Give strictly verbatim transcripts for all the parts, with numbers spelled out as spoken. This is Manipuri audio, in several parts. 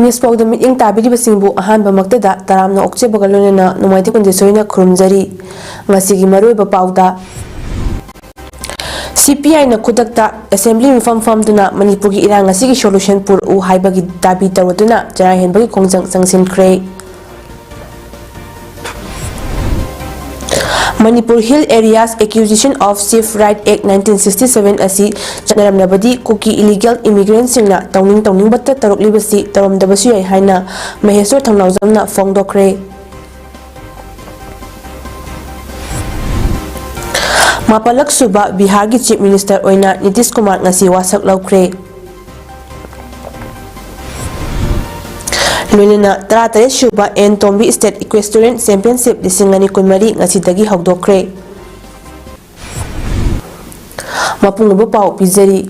ꯅ꯭ꯌꯨꯁ ꯄꯥꯎꯗ ꯃꯤꯠꯌꯦꯡ ꯇꯥꯕꯤꯔꯤꯕꯁꯤꯡꯕꯨ ꯑꯍꯥꯟꯕꯃꯛꯇꯗ ꯇꯔꯥꯝꯅ ꯑꯣꯛꯆꯕꯒ ꯂꯣꯏꯅꯅ ꯅꯨꯡꯉꯥꯏꯊꯦꯛ ꯀꯨꯟꯖꯦꯁꯣꯏꯅ ꯈꯨꯔꯨꯝꯖꯔꯤ꯫ ꯉꯁꯤꯒꯤ ꯃꯔꯨꯑꯣꯏꯕ ꯄꯥꯎꯗ, CPIꯅ ꯈꯨꯗꯛꯇ ꯑꯦꯁꯦꯝꯕ꯭ꯂꯤ ꯃꯤꯐꯝ ꯐꯝꯗꯨꯅ ꯃꯅꯤꯄꯨꯔꯒꯤ ꯏꯔꯥꯡ ꯑꯁꯤꯒꯤ solution ꯄꯨꯔꯛꯎ ꯍꯥꯏꯕꯒꯤ ꯗꯥꯕꯤ ꯇꯧꯔꯗꯨꯅ ꯆꯔꯥ ꯍꯦꯟꯕꯒꯤ ꯈꯣꯡꯖꯪ ꯆꯪꯁꯤꯟꯈ꯭ꯔꯦ꯫ Manipur Hill Areas Acquisition of Chief Right Act nineteen sixty seven ꯑꯁꯤ ꯆꯠꯅꯔꯝꯂꯕꯗꯤ ꯀꯨꯀꯤ illegal immigrantꯁꯤꯡꯅ ꯇꯧꯅꯤꯡ ꯇꯧꯅꯤꯡꯕꯇ ꯇꯧꯔꯛꯂꯤꯕꯁꯤ ꯇꯧꯔꯝꯗꯕꯁꯨ ꯌꯥꯏ ꯍꯥꯏꯅ ꯃꯍꯦꯁꯣꯔ ꯊꯧꯅꯥꯎꯖꯝꯅ ꯐꯣꯡꯗꯣꯛꯈ꯭ꯔꯦ꯫ ꯃꯥꯄꯜꯂꯛ ꯁꯨꯕ ꯕꯤꯍꯥꯔꯒꯤ Chief Minister ꯑꯣꯏꯅ ꯅꯤꯇꯤꯁ ꯀꯨꯃꯥꯔ ꯉꯁꯤ ꯋꯥꯁꯛ ꯂꯧꯈ꯭ꯔꯦ꯫ ꯂꯣꯏꯅꯅ ꯇꯔꯥꯇꯔꯦꯠ ꯁꯨꯕ N Tombi State Equestrian Championship ꯂꯤꯁꯤꯡ ꯑꯅꯤ ꯀꯨꯟꯃꯔꯤ ꯉꯁꯤꯗꯒꯤ ꯍꯧꯗꯣꯛꯈ꯭ꯔꯦ꯫ ꯃꯄꯨꯡ ꯑꯣꯏꯕ ꯄꯥꯎ ꯄꯤꯖꯔꯤ꯫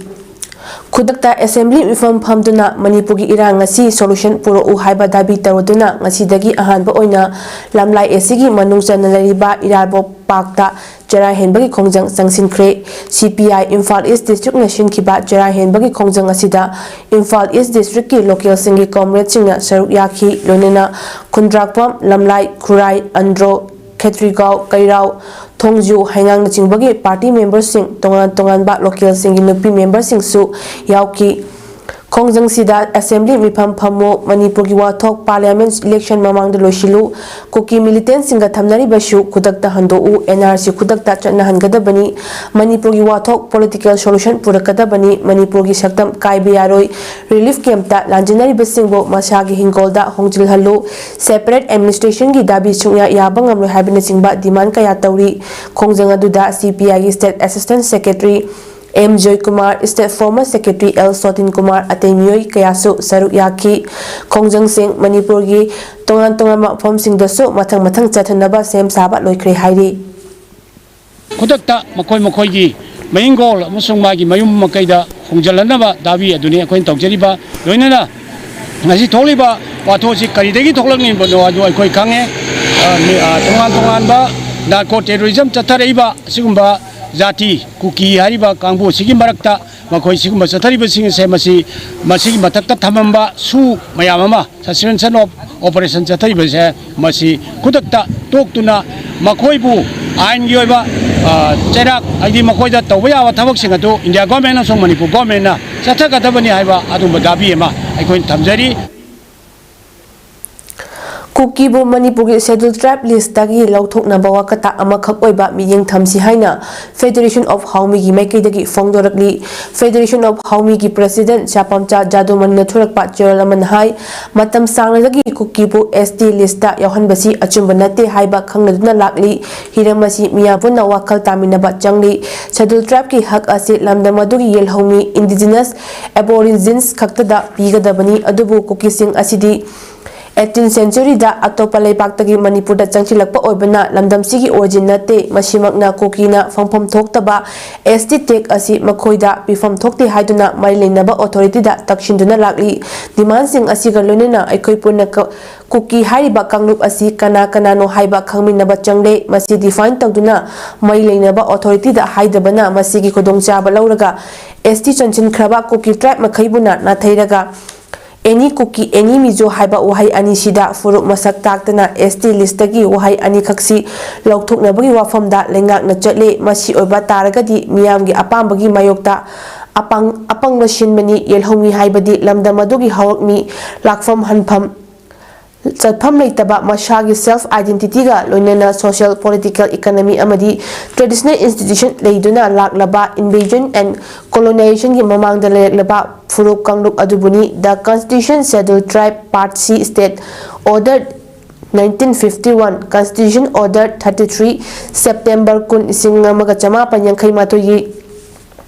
ꯈꯨꯗꯛꯇ ꯑꯦꯁꯦꯝꯕ꯭ꯂꯤ ꯃꯤꯐꯝ ꯐꯝꯗꯨꯅ ꯃꯅꯤꯄꯨꯔꯒꯤ ꯏꯔꯥꯡ ꯑꯁꯤ solution ꯄꯨꯔꯛꯎ ꯍꯥꯏꯕ ꯗꯥꯕꯤ ꯇꯧꯔꯗꯨꯅ ꯉꯁꯤꯗꯒꯤ ꯑꯍꯥꯟꯕ ꯑꯣꯏꯅ ꯂꯝꯂꯥꯏ ꯑꯦꯁꯤꯒꯤ ꯃꯅꯨꯡ ꯆꯟꯅ ꯂꯩꯔꯤꯕ ꯏꯔꯥꯕꯣꯠ ꯄꯥꯔꯛꯇ ꯆꯔꯥ ꯍꯦꯟꯕꯒꯤ ꯈꯣꯡꯖꯪ ꯆꯪꯁꯤꯟꯈ꯭ꯔꯦ꯫ CPI ꯏꯝꯐꯥꯜ ꯏꯁ ꯗꯤꯁꯇ꯭ꯔꯤꯛꯅ ꯁꯤꯟꯈꯤꯕ ꯆꯔꯥ ꯍꯦꯟꯕꯒꯤ ꯈꯣꯡꯖꯪ ꯑꯁꯤꯗ ꯏꯝꯐꯥꯜ ꯏꯁ ꯗꯤꯁꯇ꯭ꯔꯤꯛꯀꯤ ꯂꯣꯀꯦꯜꯁꯤꯡꯒꯤ ꯀꯣꯝꯔꯦꯗꯁꯤꯡꯅ ꯁꯔꯨꯛ ꯌꯥꯈꯤ꯫ ꯂꯣꯏꯅꯅ ꯈꯨꯟꯗ꯭ꯔꯥꯛꯄꯝ, ꯂꯝꯂꯥꯏ, ꯈꯨꯔꯥꯏ, ꯑꯟꯗ꯭ꯔꯣ, ꯈꯦꯇ꯭ꯔꯤꯒꯥꯎ, ꯀꯩꯔꯥꯎ, ꯊꯣꯡꯖꯨ, ꯍꯩꯉꯥꯡꯅꯆꯤꯡꯕꯒꯤ ꯄꯥꯔꯇꯤ ꯃꯦꯝꯕꯔꯁꯤꯡ, ꯇꯣꯉꯥꯟ ꯇꯣꯉꯥꯟꯕ ꯂꯣꯀꯦꯜꯁꯤꯡꯒꯤ ꯅꯨꯄꯤ ꯃꯦꯝꯕꯔꯁꯤꯡꯁꯨ ꯌꯥꯎꯈꯤ꯫ ꯈꯣꯡꯖꯪꯁꯤꯗ ꯑꯦꯁꯦꯝꯕ꯭ꯂꯤ ꯃꯤꯐꯝ ꯐꯝꯃꯨ, ꯃꯅꯤꯄꯨꯔꯒꯤ ꯋꯥꯊꯣꯛ ꯄꯥꯔꯂꯤꯌꯥꯃꯦꯟꯠ ꯏꯂꯦꯛꯁꯟ ꯃꯃꯥꯡꯗ ꯂꯣꯏꯁꯤꯜꯂꯨ, ꯀꯨꯀꯤ ꯃꯤꯂꯤꯇꯦꯟꯠꯁꯤꯡꯒ ꯊꯝꯅꯔꯤꯕꯁꯨ ꯈꯨꯗꯛꯇ ꯍꯟꯗꯣꯛꯎ, NRC ꯈꯨꯗꯛꯇ ꯆꯠꯅꯍꯟꯒꯗꯕꯅꯤ, ꯃꯅꯤꯄꯨꯔꯒꯤ ꯋꯥꯊꯣꯛ ꯄꯣꯂꯤꯇꯤꯀꯦꯜ ꯁꯣꯂꯨꯁꯟ ꯄꯨꯔꯛꯀꯗꯕꯅꯤ, ꯃꯅꯤꯄꯨꯔꯒꯤ ꯁꯛꯇꯝ ꯀꯥꯏꯕ ꯌꯥꯔꯣꯏ, ꯔꯤꯂꯤꯐ ꯀꯦꯝꯞꯇ ꯂꯥꯟꯖꯦꯟꯅꯔꯤꯕꯁꯤꯡꯕꯨ ꯃꯁꯥꯒꯤ ꯍꯤꯡꯒꯣꯜꯗ ꯍꯣꯡꯖꯤꯜꯍꯜꯂꯨ, ꯁꯦꯄꯔꯦꯠ ꯑꯦꯗꯃꯤꯅꯤꯁꯇ꯭ꯔꯦꯁꯟꯒꯤ ꯗꯥꯕꯤ ꯁꯨꯡꯌꯥ ꯌꯥꯕ ꯉꯝꯂꯣꯏ ꯍꯥꯏꯕꯅꯆꯤꯡꯕ ꯗꯤꯃꯥꯟ ꯀꯌꯥ ꯇꯧꯔꯤ꯫ ꯈꯣꯡꯖꯪ ꯑꯗꯨꯗ CPIꯒꯤ State Assistant Secretary M Joykumar, State Former Secretary L Sotin Kumar, ꯑꯇꯩ ꯃꯤꯑꯣꯏ ꯀꯌꯥꯁꯨ ꯁꯔꯨꯛ ꯌꯥꯈꯤ꯫ ꯈꯣꯡꯖꯪꯁꯤꯡ ꯃꯅꯤꯄꯨꯔꯒꯤ ꯇꯣꯉꯥꯟ ꯇꯣꯉꯥꯟꯕ ꯃꯐꯝꯁꯤꯡꯗꯁꯨ ꯃꯊꯪ ꯃꯊꯪ ꯆꯠꯊꯅꯕ ꯁꯦꯝ ꯁꯥꯕ ꯂꯣꯏꯈ꯭ꯔꯦ ꯍꯥꯏꯔꯤ꯫ ꯈꯨꯗꯛꯇ ꯃꯈꯣꯏ ꯃꯈꯣꯏꯒꯤ ꯃꯍꯤꯡꯒꯣꯜ ꯑꯃꯁꯨꯡ ꯃꯥꯒꯤ ꯃꯌꯨꯝ ꯃꯀꯩꯗ ꯍꯣꯡꯖꯤꯜꯍꯟꯅꯕ ꯗꯥꯕꯤ ꯑꯗꯨꯅꯤ ꯑꯩꯈꯣꯏꯅ ꯇꯧꯖꯔꯤꯕ꯫ ꯂꯣꯏꯅꯅ ꯉꯁꯤ ꯊꯣꯛꯂꯤꯕ ꯋꯥꯊꯣꯛꯁꯤ ꯀꯔꯤꯗꯒꯤ ꯊꯣꯛꯂꯛꯂꯤꯕꯅꯣ ꯑꯗꯨ ꯑꯩꯈꯣꯏ ꯈꯪꯉꯦ꯫ ꯑ, ꯃꯤ-, ꯑ, ꯇꯣꯉꯥꯟ ꯇꯣꯉꯥꯟꯕ ꯅꯥꯔꯀꯣ ꯇꯦꯔꯣꯔꯤꯖꯝ ꯆꯠꯊꯔꯛꯏꯕ ꯑꯁꯤꯒꯨꯝꯕ ꯖꯥꯇꯤ ꯀꯨꯀꯤ ꯍꯥꯏꯔꯤꯕ ꯀꯥꯡꯕꯨ ꯑꯁꯤꯒꯤ ꯃꯔꯛꯇ ꯃꯈꯣꯏ ꯁꯤꯒꯨꯝꯕ ꯆꯠꯊꯔꯤꯕꯁꯤꯡ ꯑꯁꯦ ꯃꯁꯤ ꯃꯁꯤꯒꯤ ꯃꯊꯛꯇ ꯊꯝꯃꯝꯕ ꯁꯨ ꯃꯌꯥꯝ ꯑꯃ suspension of operation ꯆꯠꯊꯔꯤꯕꯁꯦ ꯃꯁꯤ ꯈꯨꯗꯛꯇ ꯇꯣꯛꯇꯨꯅ ꯃꯈꯣꯏꯕꯨ ꯑꯥꯏꯟꯒꯤ ꯑꯣꯏꯕ, ꯑ, ꯆꯩꯔꯥꯛ, ꯍꯥꯏꯗꯤ ꯃꯈꯣꯏꯗ ꯇꯧꯕ ꯌꯥꯕ ꯊꯕꯛꯁꯤꯡ ꯑꯗꯨ ꯏꯟꯗꯤꯌꯥ ꯒꯣꯔꯃꯦꯟ ꯑꯃꯁꯨꯡ ꯃꯅꯤꯄꯨꯔ ꯒꯣꯔꯃꯦꯟꯅ ꯆꯠꯊꯒꯗꯕꯅꯤ ꯍꯥꯏꯕ ꯑꯗꯨꯒꯨꯝꯕ ꯗꯥꯕꯤ ꯑꯃ ꯑꯩꯈꯣꯏꯅ ꯊꯝꯖꯔꯤ꯫ ꯀꯨꯀꯤꯕꯨ ꯃꯅꯤꯄꯨꯔꯒꯤ Scheduled Tribe list ꯇꯒꯤ ꯂꯧꯊꯣꯛꯅꯕ ꯋꯥꯀꯠꯇ ꯑꯃꯈꯛ ꯑꯣꯏꯕ ꯃꯤꯠꯌꯦꯡ ꯊꯝꯁꯤ ꯍꯥꯏꯅ Federation of Haomi ꯒꯤ ꯃꯥꯏꯀꯩꯗꯒꯤ ꯐꯣꯡꯗꯣꯔꯛꯂꯤ꯫ Federation of Haomi ꯒꯤ president ꯁ꯭ꯌꯥꯄꯝꯆꯥ ꯖꯥꯗꯨꯃꯅꯤꯅ ꯊꯣꯔꯛꯄ ꯆꯦꯔꯣꯜ ꯑꯃꯅ ꯍꯥꯏ, ꯃꯇꯝ ꯁꯥꯡꯅꯗꯒꯤ ꯀꯨꯀꯤꯕꯨ S T list ꯇ ꯌꯥꯎꯍꯟꯕꯁꯤ ꯑꯆꯨꯝꯕ ꯅꯠꯇꯦ ꯍꯥꯏꯕ ꯈꯪꯅꯗꯨꯅ ꯂꯥꯛꯂꯤ꯫ ꯍꯤꯔꯝ ꯑꯁꯤ ꯃꯤꯌꯥꯝ ꯄꯨꯟꯅ ꯋꯥꯈꯜ ꯇꯥꯃꯤꯟꯅꯕ ꯆꯪꯂꯤ꯫ Scheduled Tribe ꯀꯤ ꯍꯛ ꯑꯁꯤ ꯂꯝꯗꯝ ꯑꯗꯨꯒꯤ ꯌꯦꯜꯍꯧꯃꯤ, indigenous aborigines ꯈꯛꯇꯗ ꯄꯤꯒꯗꯕꯅꯤ꯫ ꯑꯗꯨꯕꯨ ꯀꯨꯀꯤꯁꯤꯡ ꯑꯁꯤꯗꯤ eighteen century ꯗ ꯑꯇꯣꯞꯄ ꯂꯩꯕꯥꯛꯇꯒꯤ ꯃꯅꯤꯄꯨꯔꯗ ꯆꯪꯁꯤꯜꯂꯛꯄ ꯑꯣꯏꯕꯅ ꯂꯝꯗꯝꯁꯤꯒꯤ origin ꯅꯠꯇꯦ꯫ ꯃꯁꯤꯃꯛꯅ ꯀꯨꯀꯤꯅ ꯐꯪꯐꯝ ꯊꯣꯛꯇꯕ S T tag ꯑꯁꯤ ꯃꯈꯣꯏꯗ ꯄꯤꯐꯝ ꯊꯣꯛꯇꯦ ꯍꯥꯏꯗꯨꯅ ꯃꯔꯤ ꯂꯩꯅꯕ authority ꯗ ꯇꯛꯁꯤꯟꯗꯨꯅ ꯂꯥꯛꯂꯤ꯫ Demand ꯁꯤꯡ ꯑꯁꯤꯒ ꯂꯣꯏꯅꯅ ꯑꯩꯈꯣꯏ ꯄꯨꯟꯅ ꯀ-, ꯀꯨꯀꯤ ꯍꯥꯏꯔꯤꯕ ꯀꯥꯡꯂꯨꯞ ꯑꯁꯤ ꯀꯅꯥ ꯀꯅꯥꯅꯣ ꯍꯥꯏꯕ ꯈꯪꯃꯤꯟꯅꯕ ꯆꯪꯂꯦ꯫ ꯃꯁꯤ define ꯇꯧꯗꯨꯅ ꯃꯔꯤ ꯂꯩꯅꯕ authority ꯗ ꯍꯥꯏꯗꯕꯅ ꯃꯁꯤꯒꯤ ꯈꯨꯗꯣꯡꯆꯥꯕ ꯂꯧꯔꯒ S T ꯆꯟꯁꯤꯟꯈ꯭ꯔꯕ ꯀꯨꯀꯤ tribe ꯃꯈꯩꯕꯨꯅ ꯅꯥꯊꯩꯔꯒ any ꯀꯨꯀꯤ, any ꯃꯤꯖꯣ ꯍꯥꯏꯕ ꯋꯥꯍꯩ ꯑꯅꯤꯁꯤꯗ ꯐꯨꯔꯨꯞ ꯃꯁꯛ ꯇꯥꯛꯇꯅ S T list ꯇꯒꯤ ꯋꯥꯍꯩ ꯑꯅꯤꯈꯛꯁꯤ ꯂꯧꯊꯣꯛꯅꯕꯒꯤ ꯋꯥꯐꯝꯗ ꯂꯩꯉꯥꯛꯅ ꯆꯠꯂꯤ꯫ ꯃꯁꯤ ꯑꯣꯏꯕ ꯇꯥꯔꯒꯗꯤ ꯃꯤꯌꯥꯝꯒꯤ ꯑꯄꯥꯝꯕꯒꯤ ꯃꯥꯌꯣꯛꯇ ꯑꯄꯪ-, ꯑꯄꯪꯕ ꯁꯤꯟꯕꯅꯤ꯫ ꯌꯦꯜꯍꯧꯃꯤ ꯍꯥꯏꯕꯗꯤ ꯂꯝꯗꯝ ꯑꯗꯨꯒꯤ ꯍꯧꯔꯛꯃꯤ, ꯂꯥꯛꯐꯝ ꯍꯟꯐꯝ, ꯆꯠꯐꯝ ꯂꯩꯇꯕ, ꯃꯁꯥꯒꯤ self identity ꯒ ꯂꯣꯏꯅꯅ social, political, economy ꯑꯃꯗꯤ traditional institution ꯂꯩꯗꯨꯅ ꯂꯥꯛꯂꯕ invasion and colonization ꯒꯤ ꯃꯃꯥꯡꯗ ꯂꯩꯔꯛꯂꯕ ꯐꯨꯔꯨꯞ ꯀꯥꯡꯂꯨꯞ ꯑꯗꯨꯕꯨꯅꯤ꯫ The Constitution, Scheduled Tribe, Part C, State Order nineteen fifty one, Constitution Order thirty three, September ꯀꯨꯟ, ꯂꯤꯁꯤꯡ ꯑꯃꯒ ꯆꯃꯥꯄꯟ ꯌꯥꯡꯈꯩ ꯃꯥꯊꯣꯏꯒꯤ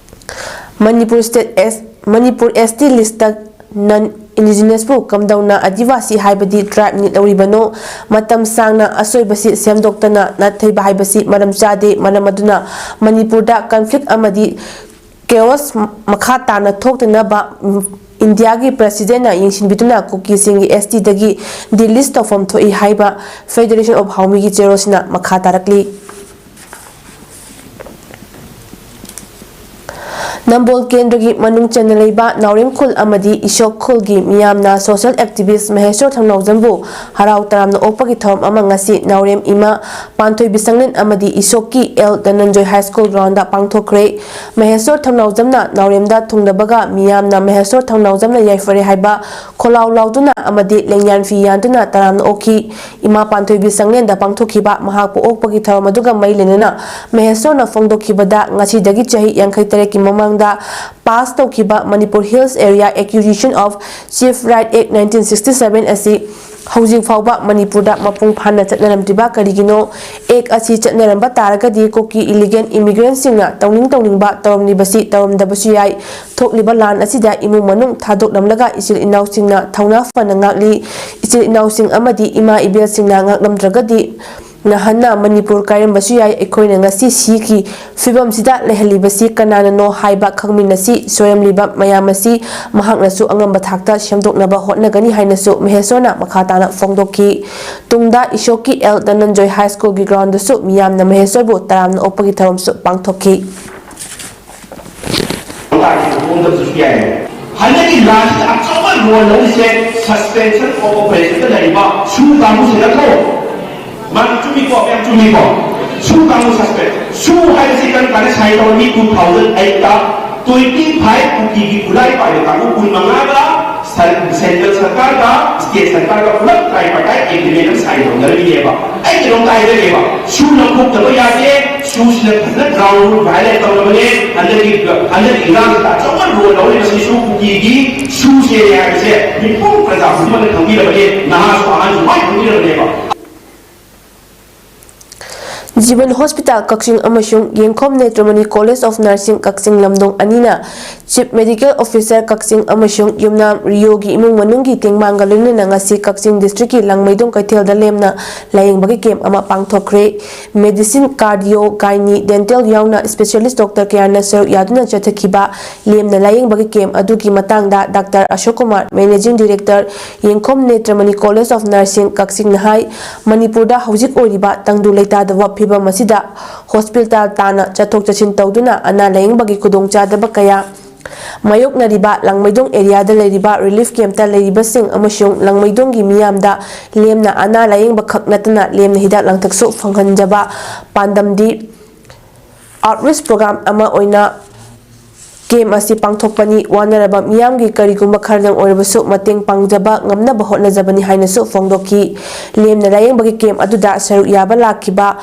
Manipur state S, Manipur S T list ꯇ non indigenous ꯄꯨ ꯀꯝꯗꯧꯅ ꯑꯗꯤꯋꯥꯁꯤ ꯍꯥꯏꯕꯗꯤ tribe ꯅꯤ ꯂꯧꯔꯤꯕꯅꯣ? ꯃꯇꯝ ꯁꯥꯡꯅ ꯑꯁꯣꯏꯕꯁꯤ ꯁꯦꯝꯗꯣꯛꯇꯅ ꯅꯥꯊꯩꯕ ꯍꯥꯏꯕꯁꯤ ꯃꯔꯝ ꯆꯥꯗꯦ꯫ ꯃꯔꯝ ꯑꯗꯨꯅ ꯃꯅꯤꯄꯨꯔꯗ conflict ꯑꯃꯗꯤ chaos ꯃꯈꯥ ꯇꯥꯅ ꯊꯣꯛꯇꯅꯕ, ꯎꯝ, ꯏꯟꯗꯤꯌꯥꯒꯤ president ꯅ ꯌꯦꯡꯁꯤꯟꯕꯤꯗꯨꯅ ꯀꯨꯀꯤꯁꯤꯡꯒꯤ S T ꯗꯒꯤ delist ꯇꯧꯐꯝ ꯊꯣꯛꯏ ꯍꯥꯏꯕ Federation of Haomi ꯒꯤ ꯆꯦꯔꯣꯜꯁꯤꯅ ꯃꯈꯥ ꯇꯥꯔꯛꯂꯤ꯫ ꯅꯝꯕꯣꯜ ꯀꯦꯟꯗ꯭ꯔꯒꯤ ꯃꯅꯨꯡ ꯆꯟꯅ ꯂꯩꯕ ꯅꯥꯎꯔꯦꯝ ꯈꯨꯜ ꯑꯃꯗꯤ ꯏꯁꯣꯛ ꯈꯨꯜꯒꯤ ꯃꯤꯌꯥꯝꯅ ꯁꯣꯁꯤꯌꯦꯜ ꯑꯦꯛꯇꯤꯚꯤꯁ꯭ꯠ ꯃꯍꯦꯁꯣꯔ ꯊꯧꯅꯥꯎꯖꯝꯕꯨ ꯍꯔꯥꯎ ꯇꯔꯥꯝꯅ ꯑꯣꯛꯄꯒꯤ ꯊꯧꯔꯝ ꯑꯃ ꯉꯁꯤ ꯅꯥꯎꯔꯦꯝ ꯏꯃꯥ ꯄꯥꯟꯊꯣꯏꯕꯤ ꯁꯪꯂꯦꯟ ꯑꯃꯗꯤ ꯏꯁꯣꯛꯀꯤ ꯑꯦꯜ ꯙꯅꯟꯖꯣꯏ ꯍꯥꯏ ꯁ꯭ꯀꯨꯜ ꯒ꯭ꯔꯥꯎꯟꯗ ꯄꯥꯡꯊꯣꯛꯈ꯭ꯔꯦ꯫ ꯃꯍꯦꯁꯣꯔ ꯊꯧꯅꯥꯎꯖꯝꯅ ꯅꯥꯎꯔꯦꯝꯗ ꯊꯨꯡꯂꯕꯒ ꯃꯤꯌꯥꯝꯅ ꯃꯍꯦꯁꯣꯔ ꯊꯧꯅꯥꯎꯖꯝꯅ ꯌꯥꯏꯐꯔꯦ ꯍꯥꯏꯕ ꯈꯣꯜꯂꯥꯎ ꯂꯥꯎꯗꯨꯅ ꯑꯃꯗꯤ ꯂꯦꯡꯌꯥꯟ ꯐꯤ ꯌꯥꯟꯗꯨꯅ ꯇꯔꯥꯝꯅ ꯑꯣꯛꯈꯤ꯫ ꯏꯃꯥ ꯄꯥꯟꯊꯣꯏꯕꯤ ꯁꯪꯂꯦꯟꯗ ꯄꯥꯡꯊꯣꯛꯈꯤꯕ ꯃꯍꯥꯛꯄꯨ ꯑꯣꯛꯄꯒꯤ ꯊꯧꯔꯝ ꯑꯗꯨꯒ ꯃꯔꯤ ꯂꯩꯅꯅ ꯃꯍꯦꯁꯣꯔꯅ ꯐꯣꯡꯗꯣꯛꯈꯤꯕꯗ ꯉꯁꯤꯗꯒꯤ ꯆꯍꯤ ꯌꯥꯡꯈꯩ ꯇꯔꯦꯠꯀꯤ ꯃꯃꯥꯡꯗ ꯄꯥꯁ ꯇꯧꯈꯤꯕ Manipur Hills Area Acquisition of Chief Right Act nineteen sixty seven ꯑꯁꯤ ꯍꯧꯖꯤꯛ ꯐꯥꯎꯕ ꯃꯅꯤꯄꯨꯔꯗ ꯃꯄꯨꯡ ꯐꯥꯅ ꯆꯠꯅꯔꯝꯗ꯭ꯔꯤꯕ ꯀꯔꯤꯒꯤꯅꯣ? ꯑꯦꯛ ꯑꯁꯤ ꯆꯠꯅꯔꯝꯕ ꯇꯥꯔꯒꯗꯤ ꯀꯨꯀꯤ ꯏꯂꯤꯒꯦꯜ ꯏꯃꯤꯒ꯭ꯔꯦꯟꯁꯤꯡꯅ ꯇꯧꯅꯤꯡ ꯇꯧꯅꯤꯡꯕ ꯇꯧꯔꯝꯂꯤꯕꯁꯤ ꯇꯧꯔꯝꯗꯕꯁꯨ ꯌꯥꯏ꯫ ꯊꯣꯛꯂꯤꯕ ꯂꯥꯟ ꯑꯁꯤꯗ ꯏꯃꯨꯡ ꯃꯅꯨꯡ ꯊꯥꯗꯣꯛꯂꯝꯂꯒ ꯏꯆꯤꯜ ꯏꯅꯥꯎꯁꯤꯡꯅ ꯊꯧꯅꯥ ꯐꯅ ꯉꯥꯛꯂꯤ꯫ ꯏꯆꯤꯜ ꯏꯅꯥꯎꯁꯤꯡ ꯑꯃꯗꯤ ꯏꯃꯥ ꯏꯕꯦꯜꯁꯤꯡꯅ ꯉꯥꯛꯂꯝꯗ꯭ꯔꯒꯗꯤ ꯅꯍꯥꯟꯅ ꯃꯅꯤꯄꯨꯔ ꯀꯥꯏꯔꯝꯕꯁꯨ ꯌꯥꯏ꯫ ꯑꯩꯈꯣꯏꯅ ꯉꯁꯤ ꯁꯤꯒꯤ ꯐꯤꯕꯝꯁꯤꯗ ꯂꯩꯍꯜꯂꯤꯕꯁꯤ ꯀꯅꯥꯅꯅꯣ ꯍꯥꯏꯕ ꯈꯪꯃꯤꯟꯅꯁꯤ꯫ ꯁꯣꯏꯔꯝꯂꯤꯕ ꯃꯌꯥꯝ ꯑꯁꯤ ꯃꯍꯥꯛꯅꯁꯨ ꯑꯉꯝꯕ ꯊꯥꯛꯇ ꯁꯦꯝꯗꯣꯛꯅꯕ ꯍꯣꯠꯅꯒꯅꯤ ꯍꯥꯏꯅꯁꯨ ꯃꯍꯦꯁꯣꯔꯅ ꯃꯈꯥ ꯇꯥꯅ ꯐꯣꯡꯗꯣꯛꯈꯤ꯫ ꯇꯨꯡꯗ ꯏꯁꯣꯛꯀꯤ ꯑꯦꯜ ꯙꯅꯟꯖꯣꯏ ꯍꯥꯏ ꯁ꯭ꯀꯨꯜꯒꯤ ꯒ꯭ꯔꯥꯎꯟꯗꯁꯨ ꯃꯤꯌꯥꯝꯅ ꯃꯍꯦꯁꯣꯔꯕꯨ ꯇꯔꯥꯝꯅ ꯑꯣꯛꯄꯒꯤ ꯊꯧꯔꯝꯁꯨ ꯄꯥꯡꯊꯣꯛꯈꯤ꯫ ꯍꯟꯗꯛꯀꯤ ꯂꯥꯟꯁꯤꯗ ꯑꯆꯧꯕ ꯔꯣꯜ ꯂꯧꯔꯤꯁꯦ ꯁꯁꯄꯦꯟꯁꯟ ꯑꯣꯐ ꯑꯣꯄꯔꯦꯁꯟꯗ ꯂꯩꯔꯤꯕ ꯁꯨ ꯀꯥꯡꯕꯨꯁꯤ ꯅꯠꯇ꯭ꯔꯣ? ꯃꯥꯅ ꯆꯨꯝꯃꯤꯀꯣ, ꯃꯌꯥꯝ ꯆꯨꯝꯃꯤꯀꯣ? ꯁꯨ ꯀꯥꯡꯕꯨ ꯁꯁꯄꯦꯟ, ꯁꯨ ꯍꯥꯏꯕꯁꯤ ꯀꯔꯝ ꯀꯥꯟꯗ ꯁꯥꯏꯟ ꯇꯧꯔꯝꯃꯤ? Two thousand eight ꯇ twenty five ꯀꯨꯀꯤꯒꯤ ꯈꯨꯠꯂꯥꯏ ꯄꯥꯏꯕ ꯀꯥꯡꯕꯨ ꯀꯨꯟ ꯃꯉꯥꯒ ꯁꯦꯟꯇ꯭ꯔꯦꯜ ꯁꯔꯀꯥꯔꯒ ꯁ꯭ꯇꯦꯠ ꯁꯔꯀꯥꯔꯒ ꯄꯨꯂꯞ ꯇ꯭ꯔꯥꯏꯄꯥꯔꯇꯥꯏꯠ ꯑꯦꯒ꯭ꯔꯤꯃꯦꯟ ꯑꯃ ꯁꯥꯏꯟ ꯇꯧꯅꯔꯝꯃꯤꯅꯦꯕ꯫ ꯑꯩ ꯀꯩꯅꯣꯝꯇ ꯍꯥꯏꯖꯒꯦꯕ, ꯁꯨ ꯂꯧꯊꯣꯛꯇꯕ ꯌꯥꯗꯦ, ꯁꯨꯁꯤꯅ ꯐꯖꯅ ꯒ꯭ꯔꯥꯎꯟ ꯔꯨꯜ ꯚꯥꯏꯑꯣꯂꯦꯠ ꯇꯧꯔꯕꯅꯦ꯫ ꯍꯟꯗꯛꯀꯤ ꯍꯟꯗꯛꯀꯤ ꯏꯔꯥꯡꯁꯤꯗ ꯑꯆꯧꯕ ꯔꯣꯜ ꯂꯧꯔꯤꯕꯁꯤꯁꯨ ꯀꯨꯀꯤꯒꯤ ꯁꯨꯁꯦ ꯍꯥꯏꯕꯁꯦ ꯃꯤꯄꯨꯝ ꯄ꯭ꯔꯖꯥ ꯈꯨꯗꯤꯡꯃꯛꯅ ꯈꯪꯕꯤꯔꯕꯅꯦ, ꯅꯍꯥꯁꯨ ꯑꯍꯟꯁꯨ ꯂꯣꯏ ꯈꯪꯕꯤꯔꯕꯅꯦꯕ꯫ ꯖꯤꯕꯟ ꯍꯣꯁꯄꯤꯇꯥꯜ ꯀꯛꯆꯤꯡ ꯑꯃꯁꯨꯡ ꯌꯦꯡꯈꯣꯝ ꯅꯦꯇ꯭ꯔꯃꯅꯤ ꯀꯣꯂꯦꯖ ꯑꯣꯐ ꯅꯔꯁꯤꯡ ꯀꯛꯆꯤꯡ ꯂꯝꯗꯣꯡ ꯑꯅꯤꯅ Chief Medical Officer ꯀꯛꯆꯤꯡ ꯑꯃꯁꯨꯡ ꯌꯨꯝꯅꯥꯝ ꯔꯤꯌꯣꯒꯤ ꯏꯃꯨꯡ ꯃꯅꯨꯡꯒꯤ ꯇꯦꯡꯕꯥꯡꯒ ꯂꯣꯏꯅꯅ ꯉꯁꯤ ꯀꯛꯆꯤꯡ district ꯀꯤ ꯂꯥꯡꯃꯩꯗꯣꯡ ꯀꯩꯊꯦꯜꯗ ꯂꯦꯝꯅ ꯂꯥꯌꯦꯡꯕꯒꯤ camp ꯑꯃ ꯄꯥꯡꯊꯣꯛꯈ꯭ꯔꯦ꯫ Medicine, cardio, gynae, dental ꯌꯥꯎꯅ specialist doctor ꯀꯌꯥꯅ ꯁꯔꯨꯛ ꯌꯥꯗꯨꯅ ꯆꯠꯊꯈꯤꯕ ꯂꯦꯝꯅ ꯂꯥꯌꯦꯡꯕꯒꯤ camp ꯑꯗꯨꯒꯤ ꯃꯇꯥꯡꯗ Doctor ꯑꯁꯣꯛ ꯀꯨꯃꯥꯔ, Managing Director, ꯌꯦꯡꯈꯣꯝ ꯅꯦꯇ꯭ꯔꯃꯅꯤ College of Nursing ꯀꯛꯆꯤꯡꯅ ꯍꯥꯏ, ꯃꯅꯤꯄꯨꯔꯗ ꯍꯧꯖꯤꯛ ꯑꯣꯏꯔꯤꯕ ꯇꯪꯗꯨ ꯂꯩꯇꯥꯗꯕ ꯐꯤꯕꯝ ꯑꯁꯤꯗ hospital ꯇꯥꯅ ꯆꯠꯊꯣꯛ ꯆꯠꯁꯤꯟ ꯇꯧꯗꯨꯅ ꯑꯅꯥ ꯂꯥꯌꯦꯡꯕꯒꯤ ꯈꯨꯗꯣꯡꯆꯥꯗꯕ ꯀꯌꯥ ꯃꯥꯌꯣꯛꯅꯔꯤꯕ ꯂꯥꯡꯃꯩꯗꯣꯡ area ꯗ ꯂꯩꯔꯤꯕ relief camp ꯇ ꯂꯩꯔꯤꯕꯁꯤꯡ ꯑꯃꯁꯨꯡ ꯂꯥꯡꯃꯩꯗꯣꯡꯒꯤ ꯃꯤꯌꯥꯝꯗ ꯂꯦꯝꯅ ꯑꯅꯥ ꯂꯥꯌꯦꯡꯕ ꯈꯛ ꯅꯠꯇꯅ ꯂꯦꯝꯅ ꯍꯤꯗꯥꯛ ꯂꯥꯡꯊꯛꯁꯨ ꯐꯪꯍꯟꯖꯕ ꯄꯥꯟꯗꯝꯗꯤ outreach program ꯑꯃ ꯑꯣꯏꯅ camp ꯑꯁꯤ ꯄꯥꯡꯊꯣꯛꯄꯅꯤ꯫ ꯋꯥꯅꯔꯕ ꯃꯤꯌꯥꯝꯒꯤ ꯀꯔꯤꯒꯨꯝꯕ ꯈꯔꯗꯪ ꯑꯣꯏꯔꯕꯁꯨ ꯃꯇꯦꯡ ꯄꯥꯡꯖꯕ ꯉꯝꯅꯕ ꯍꯣꯠꯅꯖꯕꯅꯤ ꯍꯥꯏꯅꯁꯨ ꯐꯣꯡꯗꯣꯛꯈꯤ꯫ ꯂꯦꯝꯅ ꯂꯥꯌꯦꯡꯕꯒꯤ camp ꯑꯗꯨꯗ ꯁꯔꯨꯛ ꯌꯥꯕ ꯂꯥꯛꯈꯤꯕ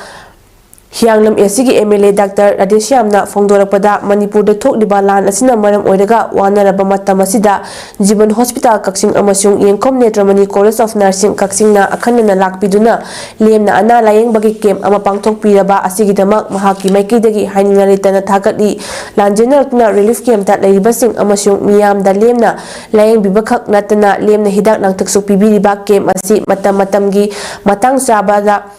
ꯍꯤꯌꯥꯡꯂꯝ AC ꯒꯤ MLA Doctor ꯔꯥꯙꯦꯁ꯭ꯌꯥꯝꯅ ꯐꯣꯡꯗꯣꯔꯛꯄꯗ, ꯃꯅꯤꯄꯨꯔꯗ ꯊꯣꯛꯂꯤꯕ ꯂꯥꯟ ꯑꯁꯤꯅ ꯃꯔꯝ ꯑꯣꯏꯔꯒ ꯋꯥꯅꯔꯕ ꯃꯇꯝ ꯑꯁꯤꯗ ꯖꯤꯕꯟ Hospital ꯀꯛꯆꯤꯡ ꯑꯃꯁꯨꯡ ꯌꯦꯡꯈꯣꯝ ꯅꯦꯇ꯭ꯔꯃꯅꯤ College of Nursing ꯀꯛꯆꯤꯡꯅ ꯑꯈꯟꯅꯅ ꯂꯥꯛꯄꯤꯗꯨꯅ ꯂꯦꯝꯅ ꯑꯅꯥ ꯂꯥꯌꯦꯡꯕꯒꯤ camp ꯑꯃ ꯄꯥꯡꯊꯣꯛꯄꯤꯔꯕ ꯑꯁꯤꯒꯤꯗꯃꯛ ꯃꯍꯥꯛꯀꯤ ꯃꯥꯏꯀꯩꯗꯒꯤ ꯍꯥꯏꯅꯤꯡꯉꯥꯏ ꯂꯩꯇꯅ ꯊꯥꯒꯠꯂꯤ꯫ ꯂꯥꯟꯖꯦꯟꯅꯔꯛꯇꯨꯅ relief camp ꯇ ꯂꯩꯔꯤꯕꯁꯤꯡ ꯑꯃꯁꯨꯡ ꯃꯤꯌꯥꯝꯗ ꯂꯦꯝꯅ ꯂꯥꯌꯦꯡꯕꯤꯕꯈꯛ ꯅꯠꯇꯅ ꯂꯦꯝꯅ ꯍꯤꯗꯥꯛ ꯂꯥꯡꯊꯛꯁꯨ ꯄꯤꯕꯤꯔꯤꯕ camp ꯑꯁꯤ ꯃꯇꯝ ꯃꯇꯝꯒꯤ ꯃꯇꯥꯡ ꯆꯥꯕꯗ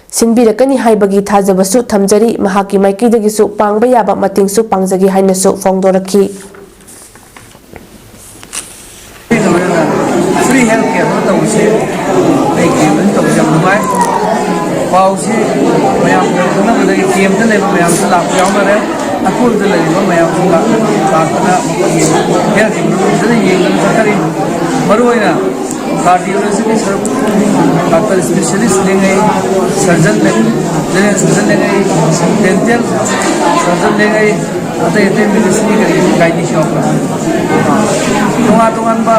ꯁꯤꯟꯕꯤꯔꯛꯀꯅꯤ ꯍꯥꯏꯕꯒꯤ ꯊꯥꯖꯕꯁꯨ ꯊꯝꯖꯔꯤ꯫ ꯃꯍꯥꯛꯀꯤ ꯃꯥꯏꯀꯩꯗꯒꯤꯁꯨ ꯄꯥꯡꯕ ꯌꯥꯕ ꯃꯇꯦꯡꯁꯨ ꯄꯥꯡꯖꯒꯦ ꯍꯥꯏꯅꯁꯨ ꯐꯣꯡꯗꯣꯔꯛꯈꯤ꯫ Free health camp ꯑꯃ ꯇꯧꯕꯁꯦ ꯑꯩ camp ꯑꯃ ꯇꯧꯕꯁꯦ ꯌꯥꯝ ꯅꯨꯡꯉꯥꯏ꯫ ꯄꯥꯎꯁꯤ ꯃꯌꯥꯝ ꯈꯪꯅꯕꯗꯒꯤ camp ꯇ ꯂꯩꯕ ꯃꯌꯥꯝꯁꯨ ꯂꯥꯛꯄ ꯌꯥꯎꯅꯔꯦ꯫ ꯑꯀꯣꯏꯕꯗ ꯂꯩꯔꯤꯕ ꯃꯌꯥꯝꯁꯨ ꯂꯥꯛ-, ꯂꯥꯛꯇꯅ ꯃꯈꯣꯏꯒꯤ health ꯒꯤ ꯃꯔꯝ ꯐꯖꯅ ꯌꯦꯡꯗꯅ ꯆꯠꯊꯔꯤ꯫ ꯃꯔꯨꯑꯣꯏꯅ cardiology ꯒꯤ ꯁꯔꯨꯛ doctor specialist ꯂꯦꯡꯉꯩ, surgeon ꯂꯦꯡ-, general surgeon ꯂꯦꯡꯉꯩ, dental surgeon ꯂꯦꯡꯉꯩ, ꯑꯇꯩ ꯑꯇꯩ medicine ꯀꯔꯤ gynae ꯁꯨ ꯌꯥꯎꯕ꯭ꯔꯥ? ꯇꯣꯉꯥꯟ ꯇꯣꯉꯥꯟꯕ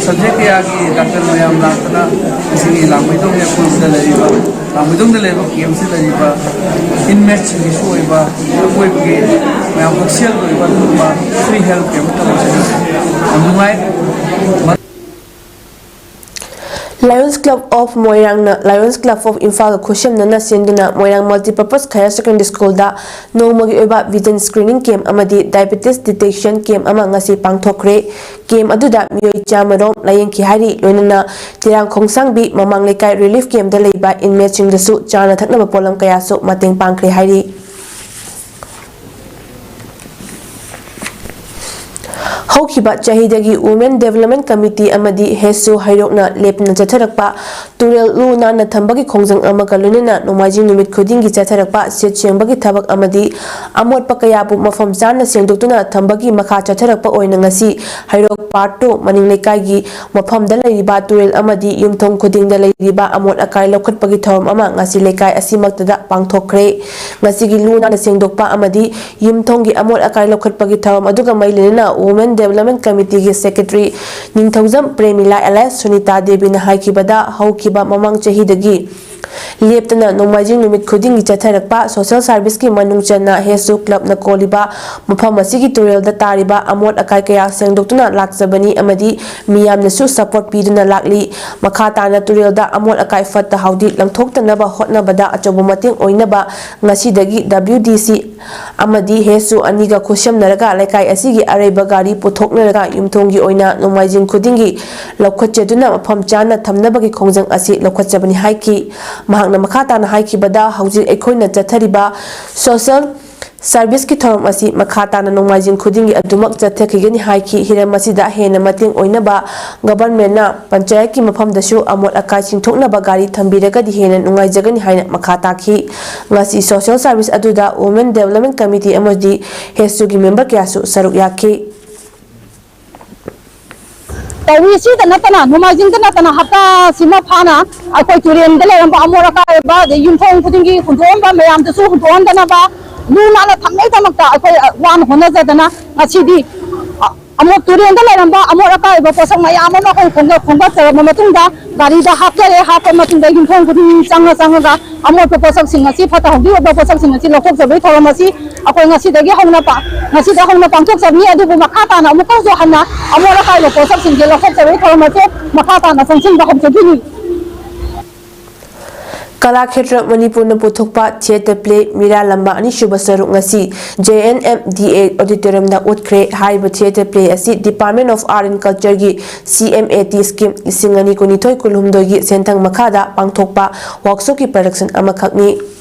subject ꯀꯌꯥꯒꯤ doctor ꯃꯌꯥꯝ ꯂꯥꯛꯇꯅ ꯉꯁꯤꯒꯤ ꯂꯥꯡꯃꯩꯗꯣꯡꯒꯤ ꯑꯀꯣꯏꯕꯗ ꯂꯩꯔꯤꯕ, ꯂꯥꯡꯃꯩꯗꯣꯡꯗ ꯂꯩꯔꯤꯕ camp ꯁꯤꯗ ꯂꯩꯔꯤꯕ inmate ꯁꯤꯡꯒꯤꯁꯨ ꯑꯣꯏꯕ ꯑꯀꯣꯏꯕꯒꯤ ꯃꯌꯥꯝ ꯍꯛꯁꯦꯜꯒꯤ ꯑꯣꯏꯕ ꯑꯗꯨꯒꯨꯝꯕ free health camp ꯇꯧꯕꯁꯤꯅ ꯌꯥꯝ ꯅꯨꯡꯉꯥꯏ꯫ Lions Club of ꯃꯣꯏꯔꯥꯡꯅ Lions Club of ꯏꯝꯐꯥꯜꯒ ꯈꯨꯠꯁꯝꯅꯅ ꯁꯤꯟꯗꯨꯅ ꯃꯣꯏꯔꯥꯡ Multipurpose Higher Secondary Schoolꯗ ꯅꯣꯡꯃꯒꯤ ꯑꯣꯏꯕ vision screening camp ꯑꯃꯗꯤ diabetes detection camp ꯑꯃ ꯉꯁꯤ ꯄꯥꯡꯊꯣꯛꯈ꯭ꯔꯦ꯫ Camp ꯑꯗꯨꯗ ꯃꯤꯑꯣꯏ ꯆꯥꯝꯃ ꯔꯣꯝ ꯂꯥꯌꯦꯡꯈꯤ ꯍꯥꯏꯔꯤ꯫ ꯂꯣꯏꯅꯅ ꯇꯤꯔꯥꯡ ꯈꯣꯡꯁꯥꯡꯕꯤ ꯃꯃꯥꯡ ꯂꯩꯀꯥꯏ relief campꯗ ꯂꯩꯕ inmateꯁꯤꯡꯗꯁꯨ ꯆꯥꯅ ꯊꯛꯅꯕ ꯄꯣꯠꯂꯝ ꯀꯌꯥꯁꯨ ꯃꯇꯦꯡ ꯄꯥꯡꯈ꯭ꯔꯦ ꯍꯥꯏꯔꯤ꯫ ꯍꯧꯈꯤꯕ ꯆꯍꯤꯗꯒꯤ Women Development Committee ꯑꯃꯗꯤ ꯍꯦꯁꯨ ꯍꯩꯔꯣꯛꯅ ꯂꯦꯞꯇꯅ ꯆꯠꯊꯔꯛꯄ ꯇꯨꯔꯦꯜ ꯂꯨ ꯅꯥꯟꯅ ꯊꯝꯕꯒꯤ ꯈꯣꯡꯖꯪ ꯑꯃꯒ ꯂꯣꯏꯅꯅ ꯅꯣꯡꯃꯥꯏꯖꯤꯡ ꯅꯨꯃꯤꯠ ꯈꯨꯗꯤꯡꯒꯤ ꯆꯠꯊꯔꯛꯄ ꯁꯤꯠ ꯁꯦꯡꯕꯒꯤ ꯊꯕꯛ ꯑꯃꯗꯤ ꯑꯃꯣꯠꯄ ꯀꯌꯥꯕꯨ ꯃꯐꯝ ꯆꯥꯅ ꯁꯦꯡꯗꯣꯛꯇꯨꯅ ꯊꯝꯕꯒꯤ ꯃꯈꯥ ꯆꯠꯊꯔꯛꯄ ꯑꯣꯏꯅ ꯉꯁꯤ ꯍꯩꯔꯣꯛ Part two ꯃꯅꯤꯡ ꯂꯩꯀꯥꯏꯒꯤ ꯃꯐꯝꯗ ꯂꯩꯔꯤꯕ ꯇꯨꯔꯦꯜ ꯑꯃꯗꯤ ꯌꯨꯝꯊꯣꯡ ꯈꯨꯗꯤꯡꯗ ꯂꯩꯔꯤꯕ ꯑꯃꯣꯠ ꯑꯀꯥꯏ ꯂꯧꯈꯠꯄꯒꯤ ꯊꯧꯔꯝ ꯑꯃ ꯉꯁꯤ ꯂꯩꯀꯥꯏ ꯑꯁꯤꯃꯛꯇꯗ ꯄꯥꯡꯊꯣꯛꯈ꯭ꯔꯦ꯫ ꯉꯁꯤꯒꯤ ꯂꯨ ꯅꯥꯟꯅ ꯁꯦꯡꯗꯣꯛꯄ ꯑꯃꯗꯤ ꯌꯨꯝꯊꯣꯡꯒꯤ ꯑꯃꯣꯠ ꯑꯀꯥꯏ ꯂꯧꯈꯠꯄꯒꯤ ꯊꯧꯔꯝ ꯑꯗꯨꯒ ꯃꯔꯤ ꯂꯩꯅꯅ Women Development Committeeꯒꯤ Secretary ꯅꯤꯡꯊꯧꯖꯝ ꯄ꯭ꯔꯦꯃꯤꯂꯥ alias ꯁꯨꯅꯤꯇꯥ ꯗꯦꯕꯤꯅ ꯍꯥꯏꯈꯤꯕꯗ, ꯍꯧꯈꯤꯕ ꯃꯃꯥꯡ ꯆꯍꯤꯗꯒꯤ ꯂꯦꯞꯇꯅ ꯅꯣꯡꯃꯥꯏꯖꯤꯡ ꯅꯨꯃꯤꯠ ꯈꯨꯗꯤꯡꯒꯤ ꯆꯠꯊꯔꯛꯄ social serviceꯀꯤ ꯃꯅꯨꯡ ꯆꯟꯅ ꯍꯦꯁꯨ clubꯅ ꯀꯣꯜꯂꯤꯕ ꯃꯐꯝ ꯑꯁꯤꯒꯤ ꯇꯨꯔꯦꯜꯗ ꯇꯥꯔꯤꯕ ꯑꯃꯣꯠ ꯑꯀꯥꯏ ꯀꯌꯥ ꯁꯦꯡꯗꯣꯛꯇꯨꯅ ꯂꯥꯛꯆꯕꯅꯤ ꯑꯃꯗꯤ ꯃꯤꯌꯥꯝꯅꯁꯨ support ꯄꯤꯗꯨꯅ ꯂꯥꯛꯂꯤ꯫ ꯃꯈꯥ ꯇꯥꯅ ꯇꯨꯔꯦꯜꯗ ꯑꯃꯣꯠ ꯑꯀꯥꯏ ꯐꯠꯇ ꯍꯥꯎꯗꯤ ꯂꯪꯊꯣꯛꯇꯅꯕ ꯍꯣꯠꯅꯕꯗ ꯑꯆꯧꯕ ꯃꯇꯦꯡ ꯑꯣꯏꯅꯕ ꯉꯁꯤꯗꯒꯤ WDC ꯑꯃꯗꯤ ꯍꯦꯁꯨ ꯑꯅꯤꯒ ꯈꯨꯠꯁꯝꯅꯔꯒ ꯂꯩꯀꯥꯏ ꯑꯁꯤꯒꯤ ꯑꯔꯩꯕ ꯒꯥꯔꯤ ꯄꯨꯊꯣꯛꯅꯔꯒ ꯌꯨꯝꯊꯣꯡꯒꯤ ꯑꯣꯏꯅ ꯅꯣꯡꯃꯥꯏꯖꯤꯡ ꯈꯨꯗꯤꯡꯒꯤ ꯂꯧꯈꯠꯆꯗꯨꯅ ꯃꯐꯝ ꯆꯥꯅ ꯊꯝꯅꯕꯒꯤ ꯈꯣꯡꯖꯪ ꯑꯁꯤ ꯂꯧꯈꯠꯆꯕꯅꯤ ꯍꯥꯏꯈꯤ꯫ ꯃꯍꯥꯛꯅ ꯃꯈꯥ ꯇꯥꯅ ꯍꯥꯏꯈꯤꯕꯗ, ꯍꯧꯖꯤꯛ ꯑꯩꯈꯣꯏꯅ ꯆꯠꯊꯔꯤꯕ social serviceꯀꯤ ꯊꯧꯔꯝ ꯑꯁꯤ ꯃꯈꯥ ꯇꯥꯅ ꯅꯣꯡꯃꯥꯏꯖꯤꯡ ꯈꯨꯗꯤꯡꯒꯤ ꯑꯗꯨꯃꯛ ꯆꯠꯊꯈꯤꯒꯅꯤ ꯍꯥꯏꯈꯤ꯫ ꯍꯤꯔꯝ ꯑꯁꯤꯗ ꯍꯦꯟꯅ ꯃꯇꯦꯡ ꯑꯣꯏꯅꯕ governmentꯅ ꯄꯟꯆꯥꯌꯠꯀꯤ ꯃꯐꯝꯗꯁꯨ ꯑꯃꯣꯠ ꯑꯀꯥꯏ ꯆꯤꯡꯊꯣꯛꯅꯕ ꯒꯥꯔꯤ ꯊꯝꯕꯤꯔꯒꯗꯤ ꯍꯦꯟꯅ ꯅꯨꯡꯉꯥꯏꯖꯒꯅꯤ ꯍꯥꯏꯅ ꯃꯈꯥ ꯇꯥꯈꯤ꯫ ꯉꯁꯤ social service ꯑꯗꯨꯗ Women Development Committee ꯑꯃꯗꯤ ꯍꯦꯁꯨꯒꯤ member ꯀꯌꯥꯁꯨ ꯁꯔꯨꯛ ꯌꯥꯈꯤ꯫ ꯇꯧꯔꯤꯁꯤꯗ ꯅꯠꯇꯅ, ꯅꯣꯡꯃꯥꯏꯖꯤꯡꯗ ꯅꯠꯇꯅ, ꯍꯞꯇꯥꯁꯤꯃ ꯐꯥꯅ ꯑꯩꯈꯣꯏ ꯇꯨꯔꯦꯜꯗ ꯂꯩꯔꯝꯕ ꯑꯃꯣꯠ ꯑꯀꯥꯏ ꯑꯣꯏꯕ, ꯑꯗꯩ ꯌꯨꯝꯊꯣꯡ ꯈꯨꯗꯤꯡꯒꯤ ꯍꯨꯟꯗꯣꯛꯑꯝꯕ ꯃꯌꯥꯝꯗꯨꯁꯨ ꯍꯨꯟꯗꯣꯛꯍꯟꯗꯅꯕ, ꯂꯨ ꯅꯥꯟꯅ ꯊꯝꯅꯕꯒꯤꯗꯃꯛꯇ ꯑꯩꯈꯣꯏ ꯋꯥꯅ ꯍꯣꯠꯅꯖꯗꯅ ꯉꯁꯤꯗꯤ, ꯑ, ꯑꯃꯣꯠ ꯇꯨꯔꯦꯟꯗ ꯂꯩꯔꯝꯕ ꯑꯃꯣꯠ ꯑꯀꯥꯏꯕ ꯄꯣꯠꯁꯛ ꯃꯌꯥꯝ ꯑꯃ ꯑꯩꯈꯣꯏ ꯈꯣꯝꯒꯠ-, ꯈꯣꯝꯒꯠꯆꯔꯕ ꯃꯇꯨꯡꯗ ꯒꯥꯔꯤꯗ ꯍꯥꯞꯆꯔꯦ꯫ ꯍꯥꯞꯄ ꯃꯇꯨꯡꯗ ꯌꯨꯝꯊꯣꯡ ꯈꯨꯗꯤꯡ ꯆꯪꯉ ꯆꯪꯉꯒ ꯑꯃꯣꯠꯄ ꯄꯣꯠꯁꯛꯁꯤꯡ ꯑꯁꯤ, ꯐꯠꯇ ꯍꯥꯎꯗꯤ ꯑꯣꯏꯕ ꯄꯣꯠꯁꯛꯁꯤꯡ ꯑꯁꯤ ꯂꯧꯊꯣꯛꯆꯕꯒꯤ ꯊꯧꯔꯝ ꯑꯁꯤ ꯑꯩꯈꯣꯏ ꯉꯁꯤꯗꯒꯤ ꯍꯧꯅ ꯄꯥ-, ꯉꯁꯤꯗ ꯍꯧꯅ ꯄꯥꯡꯊꯣꯛꯆꯕꯅꯤ꯫ ꯑꯗꯨꯕꯨ ꯃꯈꯥ ꯇꯥꯅ ꯑꯃꯨꯛꯀꯁꯨ ꯍꯟꯅ ꯑꯃꯣꯠ ꯑꯀꯥꯏꯕ ꯄꯣꯠꯁꯛꯁꯤꯡꯁꯦ ꯂꯧꯊꯣꯛꯆꯕꯒꯤ ꯊꯧꯔꯝ ꯑꯁꯤ ꯃꯈꯥ ꯇꯥꯅ ꯆꯪꯁꯤꯟꯕ ꯍꯧꯖꯗꯣꯏꯅꯤ꯫ ꯀꯂꯥ ꯈꯦꯇ꯭ꯔ ꯃꯅꯤꯄꯨꯔꯅ ꯄꯨꯊꯣꯛꯄ ꯊꯤꯌꯦꯇꯔ ꯄ꯭ꯂꯦ ꯃꯤꯔꯥ ꯂꯝꯕꯥ ꯑꯅꯤꯁꯨꯕ ꯁꯔꯨꯛ ꯉꯁꯤ J N M D A auditoriumꯗ ꯎꯠꯈ꯭ꯔꯦ꯫ ꯍꯥꯏꯔꯤꯕ ꯊꯤꯌꯦꯇꯔ ꯄ꯭ꯂꯦ ꯑꯁꯤ Department of Art and Cultureꯒꯤ C M A T scheme ꯂꯤꯁꯤꯡ ꯑꯅꯤ ꯀꯨꯟꯅꯤꯊꯣꯏ ꯀꯨꯟꯍꯨꯝꯗꯣꯏꯒꯤ ꯁꯦꯟꯊꯪ ꯃꯈꯥꯗ ꯄꯥꯡꯊꯣꯛꯄ workshopꯀꯤ production ꯑꯃꯈꯛꯅꯤ꯫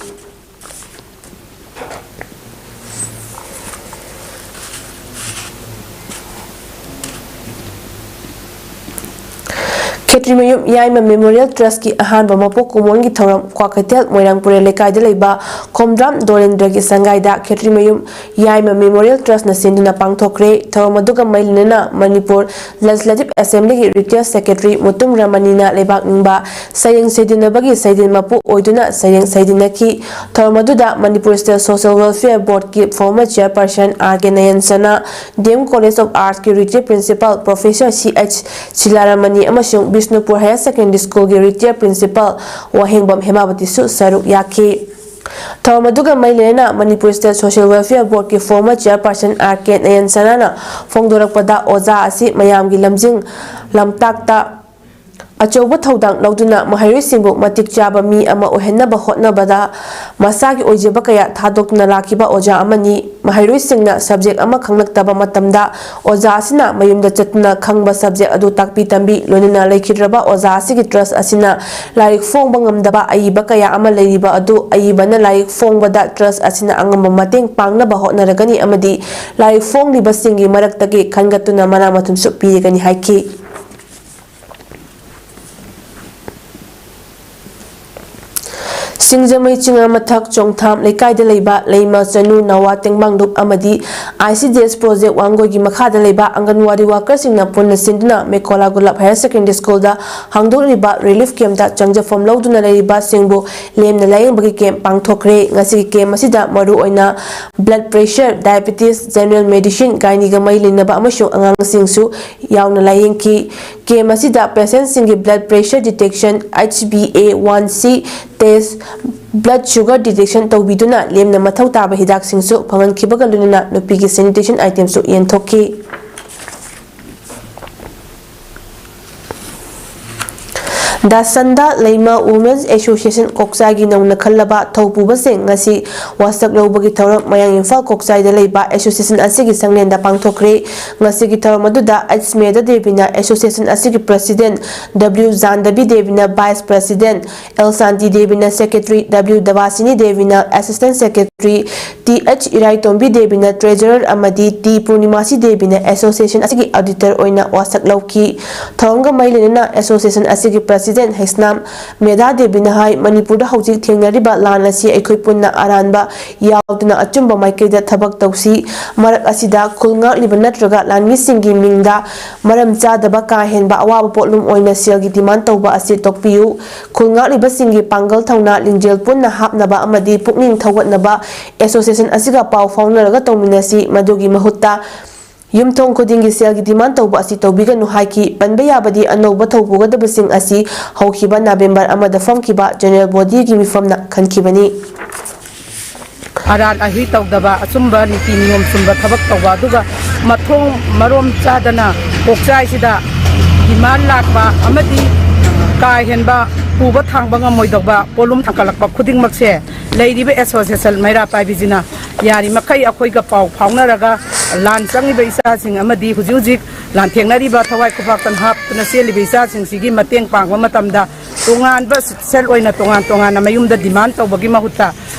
ꯈꯦꯇ꯭ꯔꯤꯃꯌꯨꯝ ꯌꯥꯏꯃ Memorial Trustꯀꯤ ꯑꯍꯥꯟꯕ ꯃꯄꯣꯛ ꯀꯨꯝꯑꯣꯟꯒꯤ ꯊꯧꯔꯝ ꯀ꯭ꯋꯥꯀꯩꯊꯦꯜ ꯃꯣꯏꯔꯥꯡ ꯄꯨꯔꯦꯜ ꯂꯩꯀꯥꯏꯗ ꯂꯩꯕ ꯈꯣꯝꯗ꯭ꯔꯥꯝ ꯗꯣꯔꯦꯟꯗ꯭ꯔꯒꯤ ꯁꯪꯒꯥꯏꯗ ꯈꯦꯇ꯭ꯔꯤꯃꯌꯨꯝ ꯌꯥꯏꯃ Memorial Trustꯅ ꯁꯤꯟꯗꯨꯅ ꯄꯥꯡꯊꯣꯛꯈ꯭ꯔꯦ꯫ ꯊꯧꯔꯝ ꯑꯗꯨꯒ ꯃꯔꯤ ꯂꯩꯅꯅ Manipur Legislative Assemblyꯒꯤ Retired Secretary Mutum ꯔꯃꯅꯤꯅ ꯂꯩꯕꯥꯛ ꯅꯤꯡꯕ ꯁꯩꯔꯦꯡ ꯁꯩꯗꯤꯟꯅꯕꯒꯤ ꯁꯩꯗꯦꯟ ꯃꯄꯨ ꯑꯣꯏꯗꯨꯅ ꯁꯩꯔꯦꯡ ꯁꯩꯗꯤꯟꯅꯈꯤ꯫ ꯊꯧꯔꯝ ꯑꯗꯨꯗ Manipur State Social Welfare Boardꯀꯤ former chairperson R K ꯅꯌꯟꯁꯅꯥ, D M College of Artsꯀꯤ Retired Principal Professor C H ꯁꯤꯂꯥꯔꯥꯃꯅꯤ ꯑꯃꯁꯨꯡ Bishnupur Higher Secondary Schoolꯒꯤ Retired Principal ꯋꯥꯍꯦꯡꯕꯝ ꯍꯦꯃꯥꯕꯇꯤꯁꯨ ꯁꯔꯨꯛ ꯌꯥꯈꯤ꯫ ꯊꯧꯔꯝ ꯑꯗꯨꯒ ꯃꯔꯤ ꯂꯩꯅꯅ Manipur State Social Welfare Boardꯀꯤ former chairperson R K ꯅꯌꯟꯁꯅꯥꯅ ꯐꯣꯡꯗꯣꯔꯛꯄꯗ, ꯑꯣꯖꯥ ꯑꯁꯤ ꯃꯌꯥꯝꯒꯤ ꯂꯝꯖꯤꯡ ꯂꯝꯇꯥꯛꯇ ꯑꯆꯧꯕ ꯊꯧꯗꯥꯡ ꯂꯧꯗꯨꯅ ꯃꯍꯩꯔꯣꯏꯁꯤꯡꯕꯨ ꯃꯇꯤꯛ ꯆꯥꯕ ꯃꯤ ꯑꯃ ꯑꯣꯏꯍꯟꯅꯕ ꯍꯣꯠꯅꯕꯗ ꯃꯁꯥꯒꯤ ꯑꯣꯏꯖꯕ ꯀꯌꯥ ꯊꯥꯗꯣꯛꯇꯨꯅ ꯂꯥꯛꯈꯤꯕ ꯑꯣꯖꯥ ꯑꯃꯅꯤ꯫ ꯃꯍꯩꯔꯣꯏꯁꯤꯡꯅ subject ꯑꯃ ꯈꯪꯂꯛꯇꯕ ꯃꯇꯝꯗ ꯑꯣꯖꯥ ꯑꯁꯤꯅ ꯃꯌꯨꯝꯗ ꯆꯠꯇꯨꯅ ꯈꯪꯕ subject ꯑꯗꯨ ꯇꯥꯛꯄꯤ ꯇꯝꯕꯤ꯫ ꯂꯣꯏꯅꯅ ꯂꯩꯈꯤꯗ꯭ꯔꯕ ꯑꯣꯖꯥ ꯑꯁꯤꯒꯤ trust ꯑꯁꯤꯅ ꯂꯥꯏꯔꯤꯛ ꯐꯣꯡꯕ ꯉꯝꯗꯕ ꯑꯏꯕ ꯀꯌꯥ ꯑꯃ ꯂꯩꯔꯤꯕ ꯑꯗꯨ ꯑꯏꯕꯅ ꯂꯥꯏꯔꯤꯛ ꯐꯣꯡꯕꯗ trust ꯑꯁꯤꯅ ꯑꯉꯝꯕ ꯃꯇꯦꯡ ꯄꯥꯡꯅꯕ ꯍꯣꯠꯅꯔꯒꯅꯤ ꯑꯃꯗꯤ ꯂꯥꯏꯔꯤꯛ ꯐꯣꯡꯂꯤꯕꯁꯤꯡꯒꯤ ꯃꯔꯛꯇꯒꯤ ꯈꯟꯒꯠꯇꯨꯅ ꯃꯅꯥ ꯃꯊꯨꯝꯁꯨ ꯄꯤꯔꯒꯅꯤ ꯍꯥꯏꯈꯤ꯫ ꯁꯤꯡꯖꯃꯩ ꯆꯤꯡꯉꯥ ꯃꯊꯛ ꯆꯣꯡꯊꯥꯝ ꯂꯩꯀꯥꯏꯗ ꯂꯩꯕ ꯂꯩꯃ ꯆꯅꯨ ꯅꯋꯥ ꯇꯦꯡꯕꯥꯡꯂꯨꯞ ꯑꯃꯗꯤ ICDS project ꯋꯥꯡꯒꯣꯏꯒꯤ ꯃꯈꯥꯗ ꯂꯩꯕ ꯑꯪꯒꯟꯋꯥꯗꯤ workerꯁꯤꯡꯅ ꯄꯨꯟꯅ ꯁꯤꯟꯗꯨꯅ ꯃꯦꯀꯣꯂꯥ ꯒꯨꯂꯥꯞ higher secondary schoolꯗ ꯍꯥꯡꯗꯣꯛꯂꯤꯕ relief campꯇ ꯆꯪꯖꯐꯝ ꯂꯧꯗꯨꯅ ꯂꯩꯔꯤꯕꯁꯤꯡꯕꯨ ꯂꯦꯝꯅ ꯂꯥꯌꯦꯡꯕꯒꯤ camp ꯄꯥꯡꯊꯣꯛꯈ꯭ꯔꯦ꯫ ꯉꯁꯤꯒꯤ camp ꯑꯁꯤꯗ ꯃꯔꯨꯑꯣꯏꯅ blood pressure, diabetes, general medicine, gynaeꯒ ꯃꯔꯤ ꯂꯩꯅꯕ ꯑꯃꯁꯨꯡ ꯑꯉꯥꯡꯁꯤꯡꯁꯨ ꯌꯥꯎꯅ ꯂꯥꯌꯦꯡꯈꯤ꯫ Camp ꯑꯁꯤꯗ patientꯁꯤꯡꯒꯤ blood pressure detection, H B A one C test, blood sugar detection ꯇꯧꯕꯤꯗꯨꯅ ꯂꯦꯝꯅ ꯃꯊꯧ ꯇꯥꯕ ꯍꯤꯗꯥꯛꯁꯤꯡꯁꯨ ꯐꯪꯍꯟꯈꯤꯕꯒ ꯂꯣꯏꯅꯅ ꯅꯨꯄꯤꯒꯤ sanitation itemꯁꯨ ꯌꯦꯟꯊꯣꯛꯈꯤ꯫ ꯗꯥꯁꯟꯗꯥ ꯂꯩꯃ Women's Association ꯀꯣꯛꯆꯥꯏꯒꯤ ꯅꯧꯅ ꯈꯜꯂꯕ ꯊꯧꯄꯨꯕꯁꯤꯡ ꯉꯁꯤ ꯋꯥꯁꯛ ꯂꯧꯕꯒꯤ ꯊꯧꯔꯝ ꯃꯌꯥꯡ ꯏꯝꯐꯥꯜ ꯀꯣꯛꯆꯥꯏꯗ ꯂꯩꯕ association ꯑꯁꯤꯒꯤ ꯁꯪꯂꯦꯟꯗ ꯄꯥꯡꯊꯣꯛꯈ꯭ꯔꯦ꯫ ꯉꯁꯤꯒꯤ ꯊꯧꯔꯝ ꯑꯗꯨꯗ H ꯃꯦꯗꯥ ꯗꯦꯕꯤꯅ association ꯑꯁꯤꯒꯤ president, W Jandabi ꯗꯦꯕꯤꯅ vice president, L ꯁꯥꯟꯇꯤ ꯗꯦꯕꯤꯅ secretary, W ꯗꯕꯥꯁꯤꯅꯤ ꯗꯦꯕꯤꯅ assistant secretary, T H ꯏꯔꯥꯏꯇꯣꯝꯕꯤ ꯗꯦꯕꯤꯅ treasurer ꯑꯃꯗꯤ T ꯄꯨꯔꯅꯤꯃꯥꯁꯤ ꯗꯦꯕꯤꯅ association ꯑꯁꯤꯒꯤ auditor ꯑꯣꯏꯅ ꯋꯥꯁꯛ ꯂꯧꯈꯤ꯫ ꯊꯧꯔꯝꯒ ꯃꯔꯤ ꯂꯩꯅꯅ association ꯑꯁꯤꯒꯤ president ꯍꯩꯁꯅꯥꯝ ꯃꯦꯗꯥ ꯗꯦꯕꯤꯅ ꯍꯥꯏ, ꯃꯅꯤꯄꯨꯔꯗ ꯍꯧꯖꯤꯛ ꯊꯦꯡꯅꯔꯤꯕ ꯂꯥꯟ ꯑꯁꯤ ꯑꯩꯈꯣꯏ ꯄꯨꯟꯅ ꯑꯔꯥꯟꯕ ꯌꯥꯎꯗꯨꯅ ꯑꯆꯨꯝꯕ ꯃꯥꯏꯀꯩꯗ ꯊꯕꯛ ꯇꯧꯁꯤ꯫ ꯃꯔꯛ ꯑꯁꯤꯗ ꯈꯨꯜ ꯉꯥꯛꯂꯤꯕ ꯅꯠꯇ꯭ꯔꯒ ꯂꯥꯟꯃꯤꯁꯤꯡꯒꯤ ꯃꯤꯡꯗ ꯃꯔꯝ ꯆꯥꯗꯕ ꯀꯥ ꯍꯦꯟꯕ ꯑꯋꯥꯕ ꯄꯣꯠꯂꯨꯝ ꯑꯣꯏꯅ ꯁꯦꯜꯒꯤ demand ꯇꯧꯕ ꯑꯁꯤ ꯇꯣꯛꯄꯤꯌꯨ꯫ ꯈꯨꯜ ꯉꯥꯛꯂꯤꯕꯁꯤꯡꯒꯤ ꯄꯥꯡꯒꯜ ꯊꯧꯅꯥ ꯂꯤꯡꯖꯦꯜ ꯄꯨꯟꯅ ꯍꯥꯞꯅꯕ ꯑꯃꯗꯤ ꯄꯨꯛꯅꯤꯡ ꯊꯧꯒꯠꯅꯕ association ꯑꯁꯤꯒ ꯄꯥꯎ ꯐꯥꯎꯅꯔꯒ ꯇꯧꯃꯤꯟꯅꯁꯤ꯫ ꯃꯗꯨꯒꯤ ꯃꯍꯨꯠꯇ ꯌꯨꯝꯊꯣꯡ ꯈꯨꯗꯤꯡꯒꯤ ꯁꯦꯜꯒꯤ demand ꯇꯧꯕ ꯑꯁꯤ ꯇꯧꯕꯤꯒꯅꯨ ꯍꯥꯏꯈꯤ꯫ ꯄꯟꯕ ꯌꯥꯕꯗꯤ ꯑꯅꯧꯕ ꯊꯧꯄꯨꯒꯗꯕꯁꯤꯡ ꯑꯁꯤ ꯍꯧꯈꯤꯕ ꯅꯕꯦꯝꯕꯔ ꯑꯃꯗ ꯐꯝꯈꯤꯕ general bodyꯒꯤ ꯃꯤꯐꯝꯅ ꯈꯟꯈꯤꯕꯅꯤ꯫ ꯑꯔꯥꯟ ꯑꯍꯩ ꯇꯧꯗꯕ, ꯑꯆꯨꯝꯕ ꯅꯤꯇꯤ ꯅꯤꯌꯣꯝ ꯆꯨꯝꯕ ꯊꯕꯛ ꯇꯧꯕ, ꯑꯗꯨꯒ ꯃꯊꯣꯡ ꯃꯔꯣꯝ ꯆꯥꯗꯅ ꯀꯣꯛꯆꯥꯏꯁꯤꯗ demand ꯂꯥꯛꯄ ꯑꯃꯗꯤ ꯀꯥ ꯍꯦꯟꯕ ꯄꯨꯕ ꯊꯥꯡꯕ ꯉꯝꯃꯣꯏꯗꯧꯕ ꯄꯣꯠꯂꯨꯝ ꯊꯥꯡꯒꯠꯂꯛꯄ ꯈꯨꯗꯤꯡꯃꯛꯁꯦ ꯂꯩꯔꯤꯕ association ꯃꯩꯔꯥ ꯄꯥꯏꯕꯤꯁꯤꯅ ꯌꯥꯔꯤꯃꯈꯩ ꯑꯩꯈꯣꯏꯒ ꯄꯥꯎ ꯐꯥꯎꯅꯔꯒ ꯂꯥꯟ ꯆꯪꯉꯤꯕ ꯏꯆꯥꯁꯤꯡ ꯑꯃꯗꯤ ꯍꯧꯖꯤꯛ ꯍꯧꯖꯤꯛ ꯂꯥꯟꯊꯦꯡꯅꯔꯤꯕ ꯊꯋꯥꯏ ꯈꯨꯕꯥꯛꯇ ꯍꯥꯞꯇꯨꯅ ꯆꯦꯜꯂꯤꯕ ꯏꯆꯥꯁꯤꯡꯁꯤꯒꯤ ꯃꯇꯦꯡ ꯄꯥꯡꯕ ꯃꯇꯝꯗ ꯇꯣꯉꯥꯟꯕ special ꯑꯣꯏꯅ ꯇꯣꯉꯥꯟ ꯇꯣꯉꯥꯟꯅ ꯃꯌꯨꯝꯗ demand ꯇꯧꯕꯒꯤ ꯃꯍꯨꯠꯇ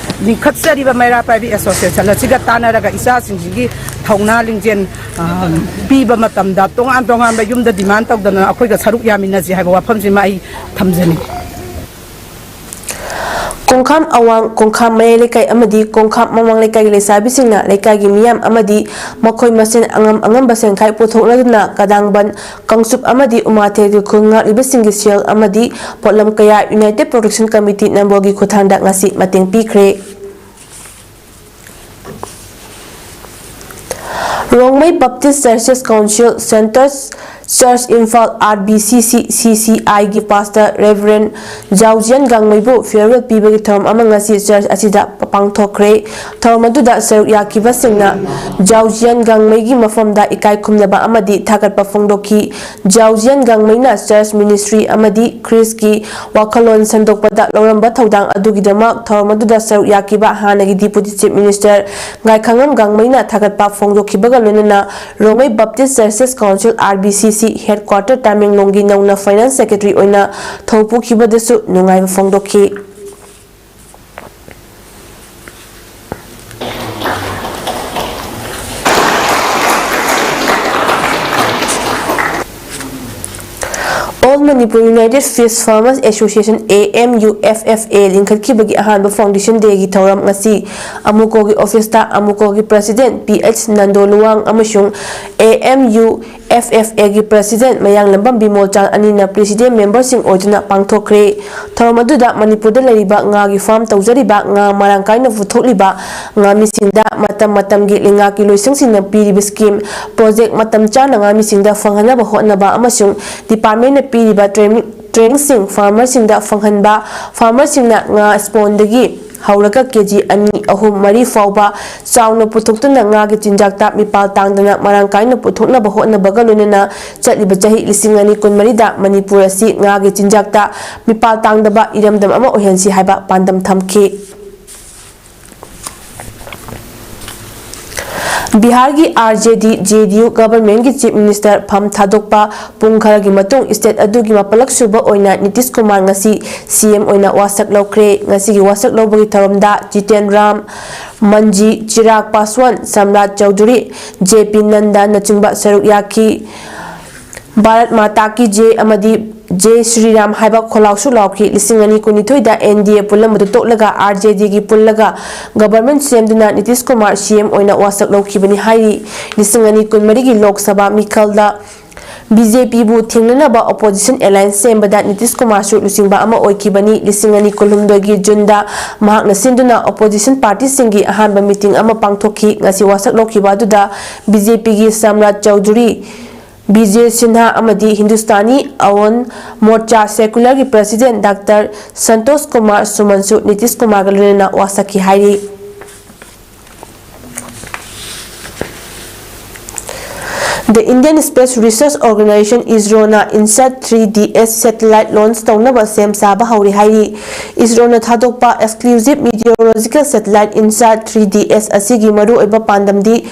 ꯂꯤꯡꯈꯠꯆꯔꯤꯕ ꯃꯩꯔꯥ ꯄꯥꯏꯕꯤ association ꯑꯁꯤꯒ ꯇꯥꯟꯅꯔꯒ ꯏꯆꯥꯁꯤꯡꯁꯤꯒꯤ ꯊꯧꯅꯥ ꯂꯤꯡꯖꯦꯜ, ꯑ, ꯄꯤꯕ ꯃꯇꯝꯗ ꯇꯣꯉꯥꯟ ꯇꯣꯉꯥꯟꯕ ꯌꯨꯝꯗ demand ꯇꯧꯗꯅ ꯑꯩꯈꯣꯏꯒ ꯁꯔꯨꯛ ꯌꯥꯃꯤꯟꯅꯁꯤ ꯍꯥꯏꯕ ꯋꯥꯐꯝꯁꯤꯃ ꯑꯩ ꯊꯝꯖꯅꯤꯡꯏ꯫ ꯀꯣꯡꯈꯥꯝ ꯑꯋꯥꯡ, ꯀꯣꯡꯈꯥꯝ ꯃꯌꯥꯏ ꯂꯩꯀꯥꯏ ꯑꯃꯗꯤ ꯀꯣꯡꯈꯥꯝ ꯃꯃꯥꯡ ꯂꯩꯀꯥꯏꯒꯤ ꯂꯩꯁꯥꯕꯤꯁꯤꯡꯅ ꯂꯩꯀꯥꯏꯒꯤ ꯃꯤꯌꯥꯝ ꯑꯃꯗꯤ ꯃꯈꯣꯏ ꯃꯁꯦꯟ ꯑꯉꯝ ꯑꯉꯝꯕ ꯁꯦꯟꯈꯥꯏ ꯄꯨꯊꯣꯛꯅꯗꯨꯅ ꯀꯗꯥꯡꯕꯟ, ꯀꯥꯡꯆꯨꯞ ꯑꯃꯗꯤ ꯎꯃꯥꯊꯦꯜꯒꯤ ꯈꯨꯜ ꯉꯥꯛꯂꯤꯕꯁꯤꯡꯒꯤ ꯁꯦꯜ ꯑꯃꯗꯤ ꯄꯣꯠꯂꯝ ꯀꯌꯥ United Protection Committee ꯅꯝꯕꯣꯜꯒꯤ ꯈꯨꯠꯊꯥꯡꯗ ꯉꯁꯤ ꯃꯇꯦꯡ ꯄꯤꯈ꯭ꯔꯦ꯫ Rongmei Baptist Churches Council Centre Church Imphal, R B C C C C I ꯒꯤ Pastor Reverend ꯖꯥꯎꯖꯤꯌꯥꯟ ꯒꯥꯡꯃꯩꯕꯨ farewell ꯄꯤꯕꯒꯤ ꯊꯧꯔꯝ ꯑꯃ ꯉꯁꯤ church ꯑꯁꯤꯗ ꯄꯥꯡꯊꯣꯛꯈ꯭ꯔꯦ꯫ ꯊꯧꯔꯝ ꯑꯗꯨꯗ ꯁꯔꯨꯛ ꯌꯥꯈꯤꯕꯁꯤꯡꯅ ꯖꯥꯎꯖꯤꯌꯥꯟ ꯒꯥꯡꯃꯩꯒꯤ ꯃꯐꯝꯗ ꯏꯀꯥꯏ ꯈꯨꯝꯅꯕ ꯑꯃꯗꯤ ꯊꯥꯒꯠꯄ ꯐꯣꯡꯗꯣꯛꯈꯤ꯫ ꯖꯥꯎꯖꯤꯌꯥꯟ ꯒꯥꯡꯃꯩꯅ church ministry ꯑꯃꯗꯤ ꯈ꯭ꯔꯤꯁꯀꯤ ꯋꯥꯈꯜꯂꯣꯟ ꯁꯟꯗꯣꯛꯄꯗ ꯂꯧꯔꯝꯕ ꯊꯧꯗꯥꯡ ꯑꯗꯨꯒꯤꯗꯃꯛ ꯊꯧꯔꯝ ꯑꯗꯨꯗ ꯁꯔꯨꯛ ꯌꯥꯈꯤꯕ ꯍꯥꯟꯅꯒꯤ Deputy Chief Minister ꯒꯥꯏꯈꯉꯝ ꯒꯥꯡꯃꯩꯅ ꯊꯥꯒꯠꯄ ꯐꯣꯡꯗꯣꯛꯈꯤꯕꯒ ꯂꯣꯏꯅꯅ Rongmei Baptist Churches Council, R B C C, headquarter ꯇꯃꯦꯡꯂꯣꯡꯒꯤ ꯅꯧꯅ finance secretary ꯑꯣꯏꯅ ꯊꯧ ꯄꯨꯈꯤꯕꯗꯁꯨ ꯅꯨꯡꯉꯥꯏꯕ ꯐꯣꯡꯗꯣꯛꯈꯤ꯫ All Manipur United Fish Farmers Association, A M U F F A, ꯂꯤꯡꯈꯠꯈꯤꯕꯒꯤ ꯑꯍꯥꯟꯕ Foundation Dayꯒꯤ ꯊꯧꯔꯝ ꯉꯁꯤ ꯑꯃꯨꯀꯣꯒꯤ officeꯇ ꯑꯃꯨꯀꯣꯒꯤ President P H Nando Luwang ꯑꯃꯁꯨꯡ A M U F F Aꯒꯤ President ꯃꯌꯥꯡꯂꯝꯕꯝ ꯕꯤꯃꯣꯜꯆꯥꯟ ꯑꯅꯤꯅ President memberꯁꯤꯡ ꯑꯣꯏꯗꯨꯅ ꯄꯥꯡꯊꯣꯛꯈ꯭ꯔꯦ꯫ ꯊꯧꯔꯝ ꯑꯗꯨꯗ ꯃꯅꯤꯄꯨꯔꯗ ꯂꯩꯔꯤꯕ ꯉꯥꯒꯤ farm ꯇꯧꯖꯔꯤꯕ, ꯉꯥ ꯃꯔꯥꯡ ꯀꯥꯏꯅ ꯄꯨꯊꯣꯛꯂꯤꯕ ꯉꯥꯃꯤꯁꯤꯡꯗ ꯃꯇꯝ ꯃꯇꯝꯒꯤ ꯂꯩꯉꯥꯛꯀꯤ ꯂꯣꯏꯁꯪꯁꯤꯡꯅ ꯄꯤꯔꯤꯕ scheme, project ꯃꯇꯝ ꯆꯥꯅ ꯉꯥꯃꯤꯁꯤꯡꯗ ꯐꯪꯍꯟꯅꯕ ꯍꯣꯠꯅꯕ ꯑꯃꯁꯨꯡ departmentꯅ ꯄꯤꯔꯤꯕ training, trainingꯁꯤꯡ farmerꯁꯤꯡꯗ ꯐꯪꯍꯟꯕ, farmerꯁꯤꯡꯅ ꯉꯥ spawnꯗꯒꯤ ꯍꯧꯔꯒ ꯀꯦꯖꯤ ꯑꯅꯤ, ꯑꯍꯨꯝ, ꯃꯔꯤ ꯐꯥꯎꯕ ꯆꯥꯎꯅ ꯄꯨꯊꯣꯛꯇꯨꯅ ꯉꯥꯒꯤ ꯆꯤꯟꯖꯥꯛꯇ ꯃꯤꯄꯥꯜ ꯇꯥꯡꯗꯅ ꯃꯔꯥꯡ ꯀꯥꯏꯅ ꯄꯨꯊꯣꯛꯅꯕ ꯍꯣꯠꯅꯕꯒ ꯂꯣꯏꯅꯅ ꯆꯠꯂꯤꯕ ꯆꯍꯤ ꯂꯤꯁꯤꯡ ꯑꯅꯤ ꯀꯨꯟꯃꯔꯤꯗ ꯃꯅꯤꯄꯨꯔ ꯑꯁꯤ ꯉꯥꯒꯤ ꯆꯤꯟꯖꯥꯛꯇ ꯃꯤꯄꯥꯜ ꯇꯥꯡꯗꯕ ꯏꯔꯝꯗꯝ ꯑꯃ ꯑꯣꯏꯍꯟꯁꯤ ꯍꯥꯏꯕ ꯄꯥꯟꯗꯝ ꯊꯝꯈꯤ꯫ ꯕꯤꯍꯥꯔꯒꯤ R J D, J D U governmentꯀꯤ Chief Minister ꯐꯝ ꯊꯥꯗꯣꯛꯄ ꯄꯨꯡ ꯈꯔꯒꯤ ꯃꯇꯨꯡ state ꯑꯗꯨꯒꯤ ꯃꯥꯄꯜꯂꯛ ꯁꯨꯕ ꯑꯣꯏꯅ ꯅꯤꯇꯤꯁ ꯀꯨꯃꯥꯔ ꯉꯁꯤ C M ꯑꯣꯏꯅ ꯋꯥꯁꯛ ꯂꯧꯈ꯭ꯔꯦ꯫ ꯉꯁꯤꯒꯤ ꯋꯥꯁꯛ ꯂꯧꯕꯒꯤ ꯊꯧꯔꯝꯗ ꯖꯤꯇꯦꯟ ꯔꯥꯝ ꯃꯟꯖꯤ, ꯆꯤꯔꯥꯒ ꯄꯥꯁꯋꯥꯟ, ꯁꯝꯔꯥꯖ ꯆꯧꯙꯨꯔꯤ, J P ꯅꯟꯗꯥꯅꯆꯤꯡꯕ ꯁꯔꯨꯛ ꯌꯥꯈꯤ꯫ ꯚꯥꯔꯠ ꯃꯥꯇꯥ ꯀꯤ ꯖꯦ ꯑꯃꯗꯤ ꯖꯦ ꯁ꯭ꯔꯤꯔꯥꯝ ꯍꯥꯏꯕ ꯈꯣꯜꯂꯥꯎꯁꯨ ꯂꯥꯎꯈꯤ꯫ ꯂꯤꯁꯤꯡ ꯑꯅꯤ ꯀꯨꯟꯅꯤꯊꯣꯏꯗ ꯑꯦꯟ ꯗꯤ ꯑꯦ ꯄꯨꯜꯂꯝꯕꯗꯨ ꯇꯣꯛꯂꯒ ꯑꯥꯔ ꯖꯦ ꯗꯤꯒꯤ ꯄꯨꯜꯂꯒ ꯒꯕꯔꯃꯦꯟ ꯁꯦꯝꯗꯨꯅ ꯅꯤꯇꯤꯁ ꯀꯨꯃꯥꯔ ꯁꯤ ꯑꯦꯝ ꯑꯣꯏꯅ ꯋꯥꯁꯛ ꯂꯧꯈꯤꯕꯅꯤ ꯍꯥꯏꯔꯤ꯫ ꯂꯤꯁꯤꯡ ꯑꯅꯤ ꯀꯨꯟꯃꯔꯤꯒꯤ Lok Sabha ꯃꯤꯈꯜꯗ B J ꯄꯤꯕꯨ ꯊꯦꯡꯅꯅꯕ opposition alliance ꯁꯦꯝꯕꯗ ꯅꯤꯇꯤꯁ ꯀꯨꯃꯥꯔꯁꯨ ꯂꯨꯆꯤꯡꯕ ꯑꯃ ꯑꯣꯏꯈꯤꯕꯅꯤ꯫ ꯂꯤꯁꯤꯡ ꯑꯅꯤ ꯀꯨꯟꯍꯨꯝꯗꯣꯏꯒꯤ ꯖꯨꯟꯗ ꯃꯍꯥꯛꯅ ꯁꯤꯟꯗꯨꯅ ꯑꯣꯄꯣꯖꯤꯁꯟ ꯄꯥꯔꯇꯤꯁꯤꯡꯒꯤ ꯑꯍꯥꯟꯕ ꯃꯤꯇꯤꯡ ꯑꯃ ꯄꯥꯡꯊꯣꯛꯈꯤ꯫ ꯉꯁꯤ ꯋꯥꯁꯛ ꯂꯧꯈꯤꯕ ꯑꯗꯨꯗ ꯕꯤ ꯖꯦ ꯄꯤꯒꯤ ꯁꯝꯔꯥꯖ ꯆꯧꯙꯨꯔꯤ, ꯕꯤꯖꯦ ꯁꯤꯟꯍꯥ ꯑꯃꯗꯤ ꯍꯤꯟꯗꯨꯁꯇꯥꯅꯤ ꯑꯋꯟ ꯃꯣꯔꯆꯥ ꯁꯦꯀꯨꯂꯔꯒꯤ ꯄ꯭ꯔꯁꯤꯗꯦꯟ ꯗꯥꯛꯇꯔ ꯁꯟꯇꯣꯁ ꯀꯨꯃꯥꯔ ꯁꯨꯃꯟꯁꯨ ꯅꯤꯇꯤꯁ ꯀꯨꯃꯥꯔꯒ ꯂꯣꯏꯅꯅ ꯋꯥꯁꯛꯈꯤ ꯍꯥꯏꯔꯤ꯫ The Indian Space Research Organization, ꯏꯁꯔꯣꯅ INSAT three D S satellite launch ꯇꯧꯅꯕ ꯁꯦꯝ ꯁꯥꯕ ꯍꯧꯔꯦ ꯍꯥꯏꯔꯤ꯫ ꯏꯁꯔꯣꯅ ꯊꯥꯗꯣꯛꯄ ꯑꯦꯛꯁꯀ꯭ꯂꯨꯁꯤꯚ ꯃꯤꯇꯤꯑꯣꯔꯣꯂꯣꯖꯤꯀꯦꯜ ꯁꯦꯇꯦꯂꯥꯏꯠ ꯏꯟꯁꯥꯠ ꯊ꯭ꯔꯤ ꯗꯤ ꯑꯦꯁ ꯑꯁꯤꯒꯤ ꯃꯔꯨꯑꯣꯏꯕ ꯄꯥꯟꯗꯝꯗꯤ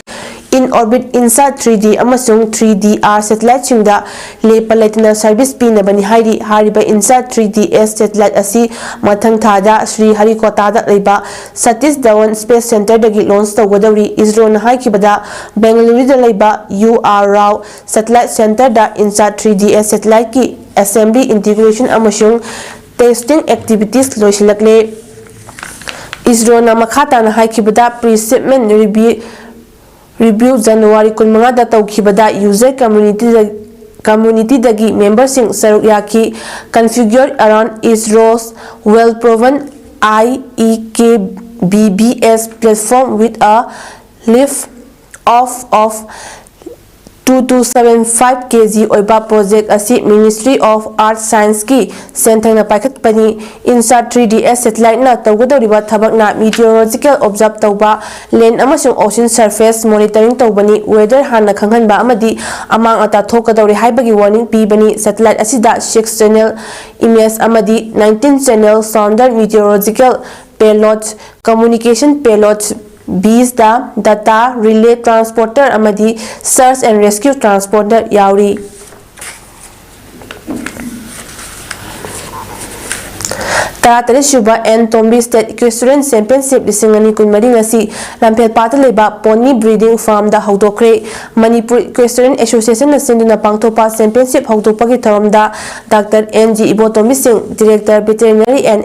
in orbit ꯏꯟꯁꯥꯠ ꯊ꯭ꯔꯤ ꯗꯤ ꯑꯃꯁꯨꯡ ꯊ꯭ꯔꯤ ꯗꯤ ꯑꯥꯔ ꯁꯦꯇꯦꯂꯥꯏꯠꯁꯤꯡꯗ ꯂꯦꯞꯄ ꯂꯩꯇꯅ ꯁꯔꯚꯤꯁ ꯄꯤꯅꯕꯅꯤ ꯍꯥꯏꯔꯤ꯫ ꯍꯥꯏꯔꯤꯕ ꯏꯟꯁꯥꯠ ꯊ꯭ꯔꯤ ꯗꯤ ꯑꯦꯁ ꯁꯦꯇꯦꯂꯥꯏꯠ ꯑꯁꯤ ꯃꯊꯪ ꯊꯥꯗ ꯁ꯭ꯔꯤ ꯍꯔꯤꯀꯣꯇꯥꯗ ꯂꯩꯕ ꯁꯇꯤꯁ ꯙꯋꯟ ꯁ꯭ꯄꯦꯁ ꯁꯦꯟꯇꯔꯗꯒꯤ ꯂꯣꯟꯆ ꯇꯧꯒꯗꯧꯔꯤ꯫ ꯏꯁꯔꯣꯅ ꯍꯥꯏꯈꯤꯕꯗ, ꯕꯦꯡꯒꯂꯨꯔꯨꯗ ꯂꯩꯕ ꯌꯨ ꯑꯥꯔ ꯔꯥꯎ ꯁꯦꯇꯦꯂꯥꯏꯠ ꯁꯦꯟꯇꯔꯗ ꯏꯟꯁꯥꯠ ꯊ꯭ꯔꯤ ꯗꯤ ꯑꯦꯁ ꯁꯦꯇꯦꯂꯥꯏꯠꯀꯤ ꯑꯦꯁꯦꯝꯕ꯭ꯂꯤ, ꯏꯟꯇꯤꯒ꯭ꯔꯦꯁꯟ ꯑꯃꯁꯨꯡ ꯇꯦꯁꯇꯤꯡ ꯑꯦꯛꯇꯤꯚꯤꯇꯤꯁ ꯂꯣꯏꯁꯤꯜꯂꯛꯂꯦ꯫ ꯏꯁꯔꯣꯅ ꯃꯈꯥ ꯇꯥꯅ ꯍꯥꯏꯈꯤꯕꯗ, ꯄ꯭ꯔꯤ ꯁꯤꯞꯃꯦꯟ ꯔꯤꯚ꯭ꯌꯨ ꯔꯤꯚ꯭ꯌꯨ ꯖꯅꯋꯥꯔꯤ ꯀꯨꯟꯃꯉꯥꯗ ꯇꯧꯈꯤꯕꯗ ꯌꯨꯖꯔ ꯀꯝꯃ꯭ꯌꯨꯅꯤꯇꯤꯗ-, ꯀꯝꯃ꯭ꯌꯨꯅꯤꯇꯤꯗꯒꯤ ꯃꯦꯝꯕꯔꯁꯤꯡ ꯁꯔꯨꯛ ꯌꯥꯈꯤ꯫ Configure around ISRO's well-proven I E K B B S platform with a lift off of two two seven five K G ꯑꯣꯏꯕ ꯄ꯭ꯔꯣꯖꯦꯛ ꯑꯁꯤ Ministry of Earth Scienceꯀꯤ ꯁꯦꯟꯊꯪꯅ ꯄꯥꯏꯈꯠꯄꯅꯤ꯫ ꯏꯟꯁꯥꯠ ꯊ꯭ꯔꯤ ꯗꯤ ꯑꯦꯁ ꯁꯦꯇꯦꯂꯥꯏꯠꯅ ꯇꯧꯒꯗꯧꯔꯤꯕ ꯊꯕꯛꯅ meteorological observe ꯇꯧꯕ, land ꯑꯃꯁꯨꯡ ocean surface monitoring ꯇꯧꯕꯅꯤ, weather ꯍꯥꯟꯅ ꯈꯪꯍꯟꯕ ꯑꯃꯗꯤ ꯑꯃꯥꯡ ꯑꯇꯥ ꯊꯣꯛꯀꯗꯧꯔꯦ ꯍꯥꯏꯕꯒꯤ warning ꯄꯤꯕꯅꯤ꯫ ꯁꯦꯇꯦꯂꯥꯏꯠ ꯑꯁꯤꯗ six channel image ꯑꯃꯗꯤ nineteen channel sounder meteorological payload, communication payload, ꯕꯤꯁꯇ data relay transponder ꯑꯃꯗꯤ search and rescue transponder ꯌꯥꯎꯔꯤ꯫ ꯇꯔꯥꯇꯔꯦꯠ ꯁꯨꯕ ꯑꯦꯟ ꯇꯣꯝꯕꯤ ꯁ꯭ꯇꯦꯠ ꯏꯀ꯭ꯋꯦꯁꯇꯣꯔꯤꯌꯟ ꯆꯦꯝꯄꯤꯌꯟꯁꯤꯞ ꯂꯤꯁꯤꯡ ꯑꯅꯤ ꯀꯨꯟꯃꯔꯤ ꯉꯁꯤ ꯂꯝꯐꯦꯜꯄꯥꯠꯇ ꯂꯩꯕ ꯄꯣꯅꯤ ꯕ꯭ꯔꯤꯗꯤꯡ ꯐꯥꯔꯝꯗ ꯍꯧꯗꯣꯛꯈ꯭ꯔꯦ꯫ ꯃꯅꯤꯄꯨꯔ ꯏꯀ꯭ꯋꯦꯁꯇꯣꯔꯤꯌꯟ ꯑꯦꯁꯣꯁꯤꯌꯦꯁꯟꯅ ꯁꯤꯟꯗꯨꯅ ꯄꯥꯡꯊꯣꯛꯄ ꯆꯦꯝꯄꯤꯌꯟꯁꯤꯞ ꯍꯧꯗꯣꯛꯄꯒꯤ ꯊꯧꯔꯝꯗ doctor and G Ibotombi Singh, director veterinary and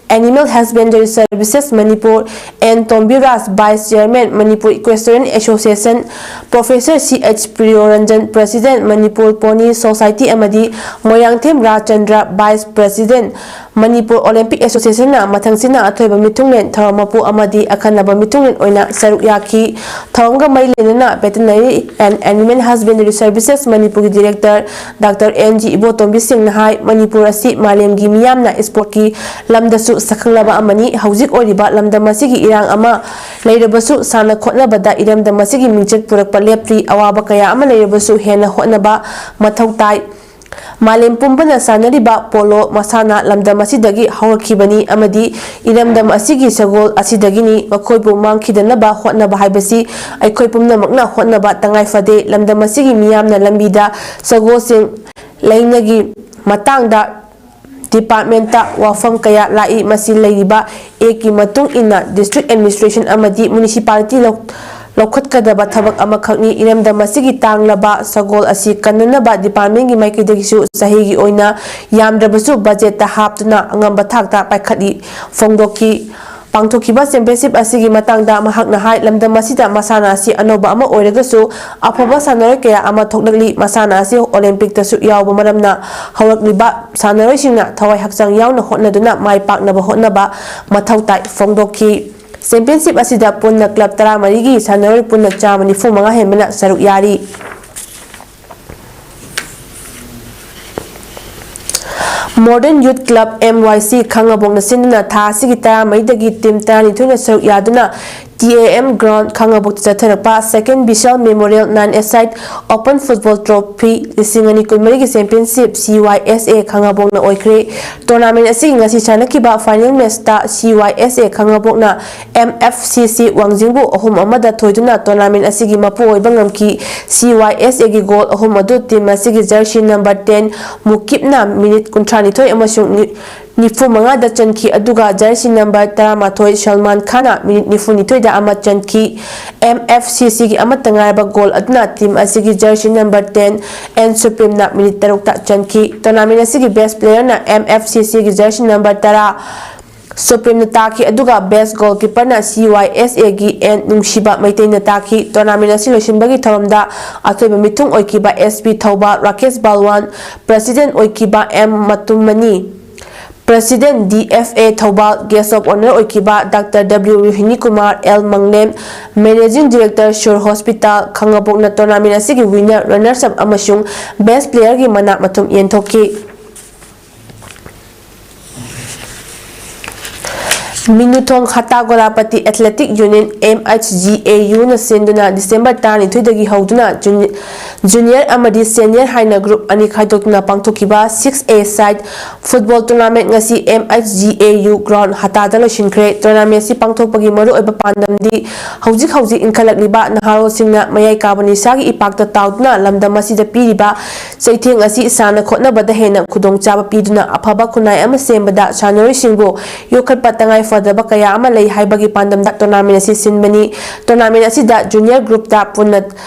animal husbandry services Manipur, N Tombiraj, vice chairman, Manipur equestrian association, professor C H Priyoranjan, president, Manipur pony society, ꯑꯃꯗꯤ Moirangthem Rajchandra, vice president, Manipur olympic ꯑꯦꯁꯣꯁꯤꯌꯦꯁꯟꯅ ꯃꯊꯪꯁꯤꯠꯅ ꯑꯊꯣꯏꯕ ꯃꯤꯊꯨꯡꯂꯦꯟ, ꯊꯧꯔꯝ ꯃꯄꯨ ꯑꯃꯗꯤ ꯑꯈꯟꯅꯕ ꯃꯤꯊꯨꯡꯂꯦꯟ ꯑꯣꯏꯅ ꯁꯔꯨꯛ ꯌꯥꯈꯤ꯫ ꯊꯧꯔꯝꯒ ꯃꯔꯤ ꯂꯩꯅꯅ Veterinary and Animal Husbandry Services ꯃꯅꯤꯄꯨꯔꯒꯤ ꯗꯤꯔꯦꯛꯇꯔ ꯗꯥꯛꯇꯔ ꯑꯦꯟ ꯖꯤ ꯏꯕꯣꯇꯣꯝꯕꯤ ꯁꯤꯡꯅ ꯍꯥꯏ, ꯃꯅꯤꯄꯨꯔ ꯑꯁꯤ ꯃꯥꯂꯦꯝꯒꯤ ꯃꯤꯌꯥꯝꯅ ꯏꯁꯄꯣꯔꯠꯀꯤ ꯂꯝꯗꯁꯨ ꯁꯛꯈꯪꯂꯕ ꯑꯃꯅꯤ꯫ ꯍꯧꯖꯤꯛ ꯑꯣꯏꯔꯤꯕ ꯂꯝꯗꯝ ꯑꯁꯤꯒꯤ ꯏꯔꯥꯡ ꯑꯃ ꯂꯩꯔꯕꯁꯨ, ꯁꯥꯟꯅ ꯈꯣꯠꯅꯕꯗ ꯏꯔꯝꯗꯝ ꯑꯁꯤꯒꯤ ꯃꯤꯡꯆꯠ ꯄꯨꯔꯛꯄ ꯂꯦꯞꯇ꯭ꯔꯤ꯫ ꯑꯋꯥꯕ ꯀꯌꯥ ꯑꯃ ꯂꯩꯔꯕꯁꯨ ꯍꯦꯟꯅ ꯍꯣꯠꯅꯕ ꯃꯊꯧ ꯇꯥꯏ꯫ ꯃꯥꯂꯦꯝ ꯄꯨꯝꯕꯅ ꯁꯥꯟꯅꯔꯤꯕ ꯄꯣꯂꯣ ꯃꯁꯥꯟꯅ ꯂꯝꯗꯝ ꯑꯁꯤꯗꯒꯤ ꯍꯧꯔꯛꯈꯤꯕꯅꯤ ꯑꯃꯗꯤ ꯏꯔꯝꯗꯝ ꯑꯁꯤꯒꯤ ꯁꯒꯣꯜ ꯑꯁꯤꯗꯒꯤꯅꯤ꯫ ꯃꯈꯣꯏꯕꯨ ꯃꯥꯡꯈꯤꯗꯅꯕ ꯍꯣꯠꯅꯕ ꯍꯥꯏꯕꯁꯤ ꯑꯩꯈꯣꯏ ꯄꯨꯝꯅꯃꯛꯅ ꯍꯣꯠꯅꯕ ꯇꯉꯥꯏ ꯐꯗꯦ꯫ ꯂꯝꯗꯝ ꯑꯁꯤꯒꯤ ꯃꯤꯌꯥꯝꯅ ꯂꯝꯕꯤꯗ ꯁꯒꯣꯜꯁꯤꯡ ꯂꯩꯅꯒꯤ ꯃꯇꯥꯡꯗ ꯗꯤꯄꯥꯔꯠꯃꯦꯟꯇ ꯋꯥꯐꯝ ꯀꯌꯥ ꯂꯥꯛꯏ꯫ ꯃꯁꯤ ꯂꯩꯔꯤꯕ ꯑꯦꯛꯀꯤ ꯃꯇꯨꯡ ꯏꯟꯅ ꯗꯤꯁꯇ꯭ꯔꯤꯛ ꯑꯦꯗꯃꯤꯅꯤꯁꯇ꯭ꯔꯦꯁꯟ ꯑꯃꯗꯤ ꯃ꯭ꯌꯨꯅꯤꯁꯤꯄꯥꯂꯤꯇꯤ ꯂꯧ-, ꯂꯧꯈꯠꯀꯗꯕ ꯊꯕꯛ ꯑꯃꯈꯛꯅꯤ꯫ ꯏꯔꯝꯗꯝ ꯑꯁꯤꯒꯤ ꯇꯥꯡꯂꯕ ꯁꯒꯣꯜ ꯑꯁꯤ ꯀꯟꯅꯅꯕ ꯗꯤꯄꯥꯔꯠꯃꯦꯟꯒꯤ ꯃꯥꯏꯀꯩꯗꯒꯤꯁꯨ ꯆꯍꯤꯒꯤ ꯑꯣꯏꯅ ꯌꯥꯝꯗ꯭ꯔꯕꯁꯨ ꯕꯖꯦꯠꯇ ꯍꯥꯞꯇꯨꯅ ꯑꯉꯝꯕ ꯊꯥꯛꯇ ꯄꯥꯏꯈꯠꯂꯤ ꯐꯣꯡꯗꯣꯛꯈꯤ꯫ ꯄꯥꯡꯊꯣꯛꯈꯤꯕ ꯆꯦꯝꯄꯤꯌꯟꯁꯤꯞ ꯑꯁꯤꯒꯤ ꯃꯇꯥꯡꯗ ꯃꯍꯥꯛꯅ ꯍꯥꯏ, ꯂꯝꯗꯝ ꯑꯁꯤꯗ ꯃꯁꯥꯟꯅ ꯑꯁꯤ ꯑꯅꯧꯕ ꯑꯃ ꯑꯣꯏꯔꯒꯁꯨ ꯑꯐꯕ ꯁꯥꯟꯅꯔꯣꯏ ꯀꯌꯥ ꯑꯃ ꯊꯣꯛꯂꯛꯂꯤ꯫ ꯃꯁꯥꯟꯅ ꯑꯁꯤ ꯑꯣꯂꯦꯝꯄꯤꯛꯇꯁꯨ ꯌꯥꯎꯕ ꯃꯔꯝꯅ ꯍꯧꯔꯛꯂꯤꯕ ꯁꯥꯟꯅꯔꯣꯏꯁꯤꯡꯅ ꯊꯋꯥꯏ ꯍꯛꯆꯥꯡ ꯌꯥꯎꯅ ꯍꯣꯠꯅꯗꯨꯅ ꯃꯥꯏ ꯄꯥꯛꯅꯕ ꯍꯣꯠꯅꯕ ꯃꯊꯧ ꯇꯥꯏ ꯐꯣꯡꯗꯣꯛꯈꯤ꯫ ꯆꯦꯝꯄꯤꯌꯟꯁꯤꯞ ꯑꯁꯤꯗ ꯄꯨꯟꯅ ꯀ꯭ꯂꯕ ꯇꯔꯥꯃꯔꯤꯒꯤ ꯁꯥꯟꯅꯔꯣꯏ ꯄꯨꯟꯅ ꯆꯥꯝꯃ ꯅꯤꯐꯨ ꯃꯉꯥ ꯍꯦꯟꯕꯅ ꯁꯔꯨꯛ ꯌꯥꯔꯤ꯫ Modern Youth Club, M Y C, ꯈꯥꯉꯕꯣꯛꯅ ꯁꯤꯟꯗꯨꯅ ꯊꯥ ꯑꯁꯤꯒꯤ ꯇꯔꯥꯃꯔꯤꯗꯒꯤ ꯇꯤꯝ ꯇꯔꯥꯅꯤꯊꯣꯏꯅ ꯁꯔꯨꯛ ꯌꯥꯗꯨꯅ T A M Ground ꯈꯥꯉꯕꯣꯛꯇ ꯆꯠꯊꯔꯛꯄ Second Vishal Memorial Nine-a-side Open Football Trophy ꯂꯤꯁꯤꯡ ꯑꯅꯤ ꯀꯨꯟꯃꯔꯤꯒꯤ championship C Y S A ꯈꯥꯉꯕꯣꯛꯅ ꯑꯣꯏꯈ꯭ꯔꯦ꯫ ꯇꯣꯔꯅꯥꯃꯦꯟ ꯑꯁꯤꯒꯤ ꯉꯁꯤ ꯁꯥꯟꯅꯈꯤꯕ ꯐꯥꯏꯅꯦꯜ ꯃꯦꯆꯇ C Y S A ꯈꯥꯉꯕꯣꯛꯅ M F C C ꯋꯥꯡꯖꯤꯡꯕꯨ ꯑꯍꯨꯝ ꯑꯃꯗ ꯊꯣꯏꯗꯨꯅ ꯇꯣꯔꯅꯥꯃꯦꯟ ꯑꯁꯤꯒꯤ ꯃꯄꯨ ꯑꯣꯏꯕ ꯉꯝꯈꯤ꯫ C Y S A ꯒꯤ ꯒꯣꯜ ꯑꯍꯨꯝ ꯑꯗꯨ ꯇꯤꯝ ꯑꯁꯤꯒꯤ ꯖꯔꯁꯤ ꯅꯝꯕꯔ ꯇꯦꯟ ꯃꯨꯀꯤꯞꯅ ꯃꯤꯅꯤꯠ ꯀꯨꯟꯊ꯭ꯔꯥꯅꯤꯊꯣꯏ ꯑꯃꯁꯨꯡ ꯅꯤ-, ꯅꯤꯐꯨ ꯃꯉꯥꯗ ꯆꯟꯈꯤ, ꯑꯗꯨꯒ ꯖꯔꯁꯤ ꯅꯝꯕꯔ ꯇꯔꯥꯃꯥꯊꯣꯏ ꯁꯜꯃꯥꯟ ꯈꯥꯟꯅ ꯃꯤꯅꯤꯠ ꯅꯤꯐꯨ ꯅꯤꯊꯣꯏꯗ ꯑꯃ ꯆꯟꯈꯤ꯫ ꯑꯦꯝ ꯑꯦꯐ ꯁꯤ ꯁꯤꯒꯤ ꯑꯃꯠꯇ ꯉꯥꯏꯔꯕ ꯒꯣꯜ ꯑꯗꯨꯅ ꯇꯤꯝ ꯑꯁꯤꯒꯤ ꯖꯔꯁꯤ ꯅꯝꯕꯔ ꯇꯦꯟ ꯑꯦꯟ ꯁꯨꯄ꯭ꯔꯤꯝꯅ ꯃꯤꯅꯤꯠ ꯇꯔꯨꯛꯇ ꯆꯟꯈꯤ꯫ ꯇꯣꯔꯅꯥꯃꯦꯟ ꯑꯁꯤꯒꯤ ꯕꯦꯁ ꯄ꯭ꯂꯦꯌꯔꯅ ꯑꯦꯝ ꯑꯦꯐ ꯁꯤ ꯁꯤꯒꯤ ꯖꯔꯁꯤ ꯅꯝꯕꯔ ꯇꯔꯥ ꯁꯨꯄ꯭ꯔꯤꯝꯅ ꯇꯥꯈꯤ, ꯑꯗꯨꯒ ꯕꯦꯁ ꯒꯣꯜꯀꯤꯄꯔꯅ ꯁꯤ ꯋꯥꯏ ꯑꯦꯁ ꯑꯦꯒꯤ ꯑꯦꯟ ꯅꯨꯡꯁꯤꯕ ꯃꯩꯇꯩꯅ ꯇꯥꯈꯤ꯫ ꯇꯣꯔꯅꯥꯃꯦꯟ ꯑꯁꯤ ꯂꯣꯏꯁꯤꯟꯕꯒꯤ ꯊꯧꯔꯝꯗ ꯑꯊꯣꯏꯕ ꯃꯤꯊꯨꯡ ꯑꯣꯏꯈꯤꯕ S P Thoubal Rakesh Balwan, president ꯑꯣꯏꯈꯤꯕ ꯑꯦꯝ ꯃꯇꯨꯝꯃꯅꯤ, president D F A Thoubal, guest of honour ꯑꯣꯏꯈꯤꯕ doctor W Rohini Kumar, L Manglem, managing director Sur hospital, ꯈꯥꯉꯕꯣꯛꯅ ꯇꯣꯔꯅꯥꯃꯦꯟ ꯑꯁꯤꯒꯤ ꯋꯤꯟꯅꯔ, ꯔꯅꯔꯁ ꯑꯞ ꯑꯃꯁꯨꯡ ꯕꯦꯁ ꯄ꯭ꯂꯦꯌꯔꯒꯤ ꯃꯅꯥ ꯃꯊꯨꯝ ꯌꯦꯟꯊꯣꯛꯈꯤ꯫ Minuthong Hatta Golapati athletic union, M H G A ꯌꯨꯅ ꯁꯤꯟꯗꯨꯅ ꯗꯤꯁꯦꯝꯕꯔ ꯇꯔꯥꯅꯤꯊꯣꯏꯗꯒꯤ ꯍꯧꯗꯨꯅ ꯖꯨꯅꯤ-, ꯖꯨꯅꯤꯌꯔ ꯑꯃꯗꯤ ꯁꯦꯅꯤꯌꯔ ꯍꯥꯏꯅ ꯒ꯭ꯔꯨꯞ ꯑꯅꯤ ꯈꯥꯏꯗꯣꯛꯇꯨꯅ ꯄꯥꯡꯊꯣꯛꯈꯤꯕ six a side football tournament ꯉꯁꯤ M H G A U ground ꯍꯇꯥꯗ ꯂꯣꯏꯁꯤꯟꯈ꯭ꯔꯦ꯫ ꯇꯣꯔꯅꯥꯃꯦꯟ ꯑꯁꯤ ꯄꯥꯡꯊꯣꯛꯄꯒꯤ ꯃꯔꯨꯑꯣꯏꯕ ꯄꯥꯟꯗꯝꯗꯤ ꯍꯧꯖꯤꯛ ꯍꯧꯖꯤꯛ ꯏꯟꯈꯠꯂꯛꯂꯤꯕ ꯅꯍꯥꯔꯣꯜꯁꯤꯡꯅ ꯃꯌꯥꯏ ꯀꯥꯕ ꯅꯤꯁꯥꯒꯤ ꯏꯄꯥꯛꯇ ꯇꯥꯎꯗꯨꯅ ꯂꯝꯗꯝ ꯑꯁꯤꯗ ꯄꯤꯔꯤꯕ ꯆꯩꯊꯦꯡ ꯑꯁꯤ ꯁꯥꯟꯅ ꯈꯣꯠꯅꯕꯗ ꯍꯦꯟꯅ ꯈꯨꯗꯣꯡꯆꯥꯕ ꯄꯤꯗꯨꯅ ꯑꯐꯕ ꯈꯨꯟꯅꯥꯏ ꯑꯃ ꯁꯦꯝꯕꯗ ꯁꯥꯟꯅꯔꯣꯏꯁꯤꯡꯕꯨ ꯌꯣꯛꯈꯠꯄ ꯇꯉꯥꯏ ꯐꯗꯕ ꯀꯌꯥ ꯑꯃ ꯂꯩ ꯍꯥꯏꯕꯒꯤ ꯄꯥꯟꯗꯝꯗ ꯇꯣꯔꯅꯥꯃꯦꯟ ꯑꯁꯤ ꯁꯤꯟꯕꯅꯤ꯫ ꯇꯣꯔꯅꯥꯃꯦꯟ ꯑꯁꯤꯗ ꯖꯨꯅꯤꯌꯔ ꯒ꯭ꯔꯨꯞꯇ ꯄꯨꯟꯅ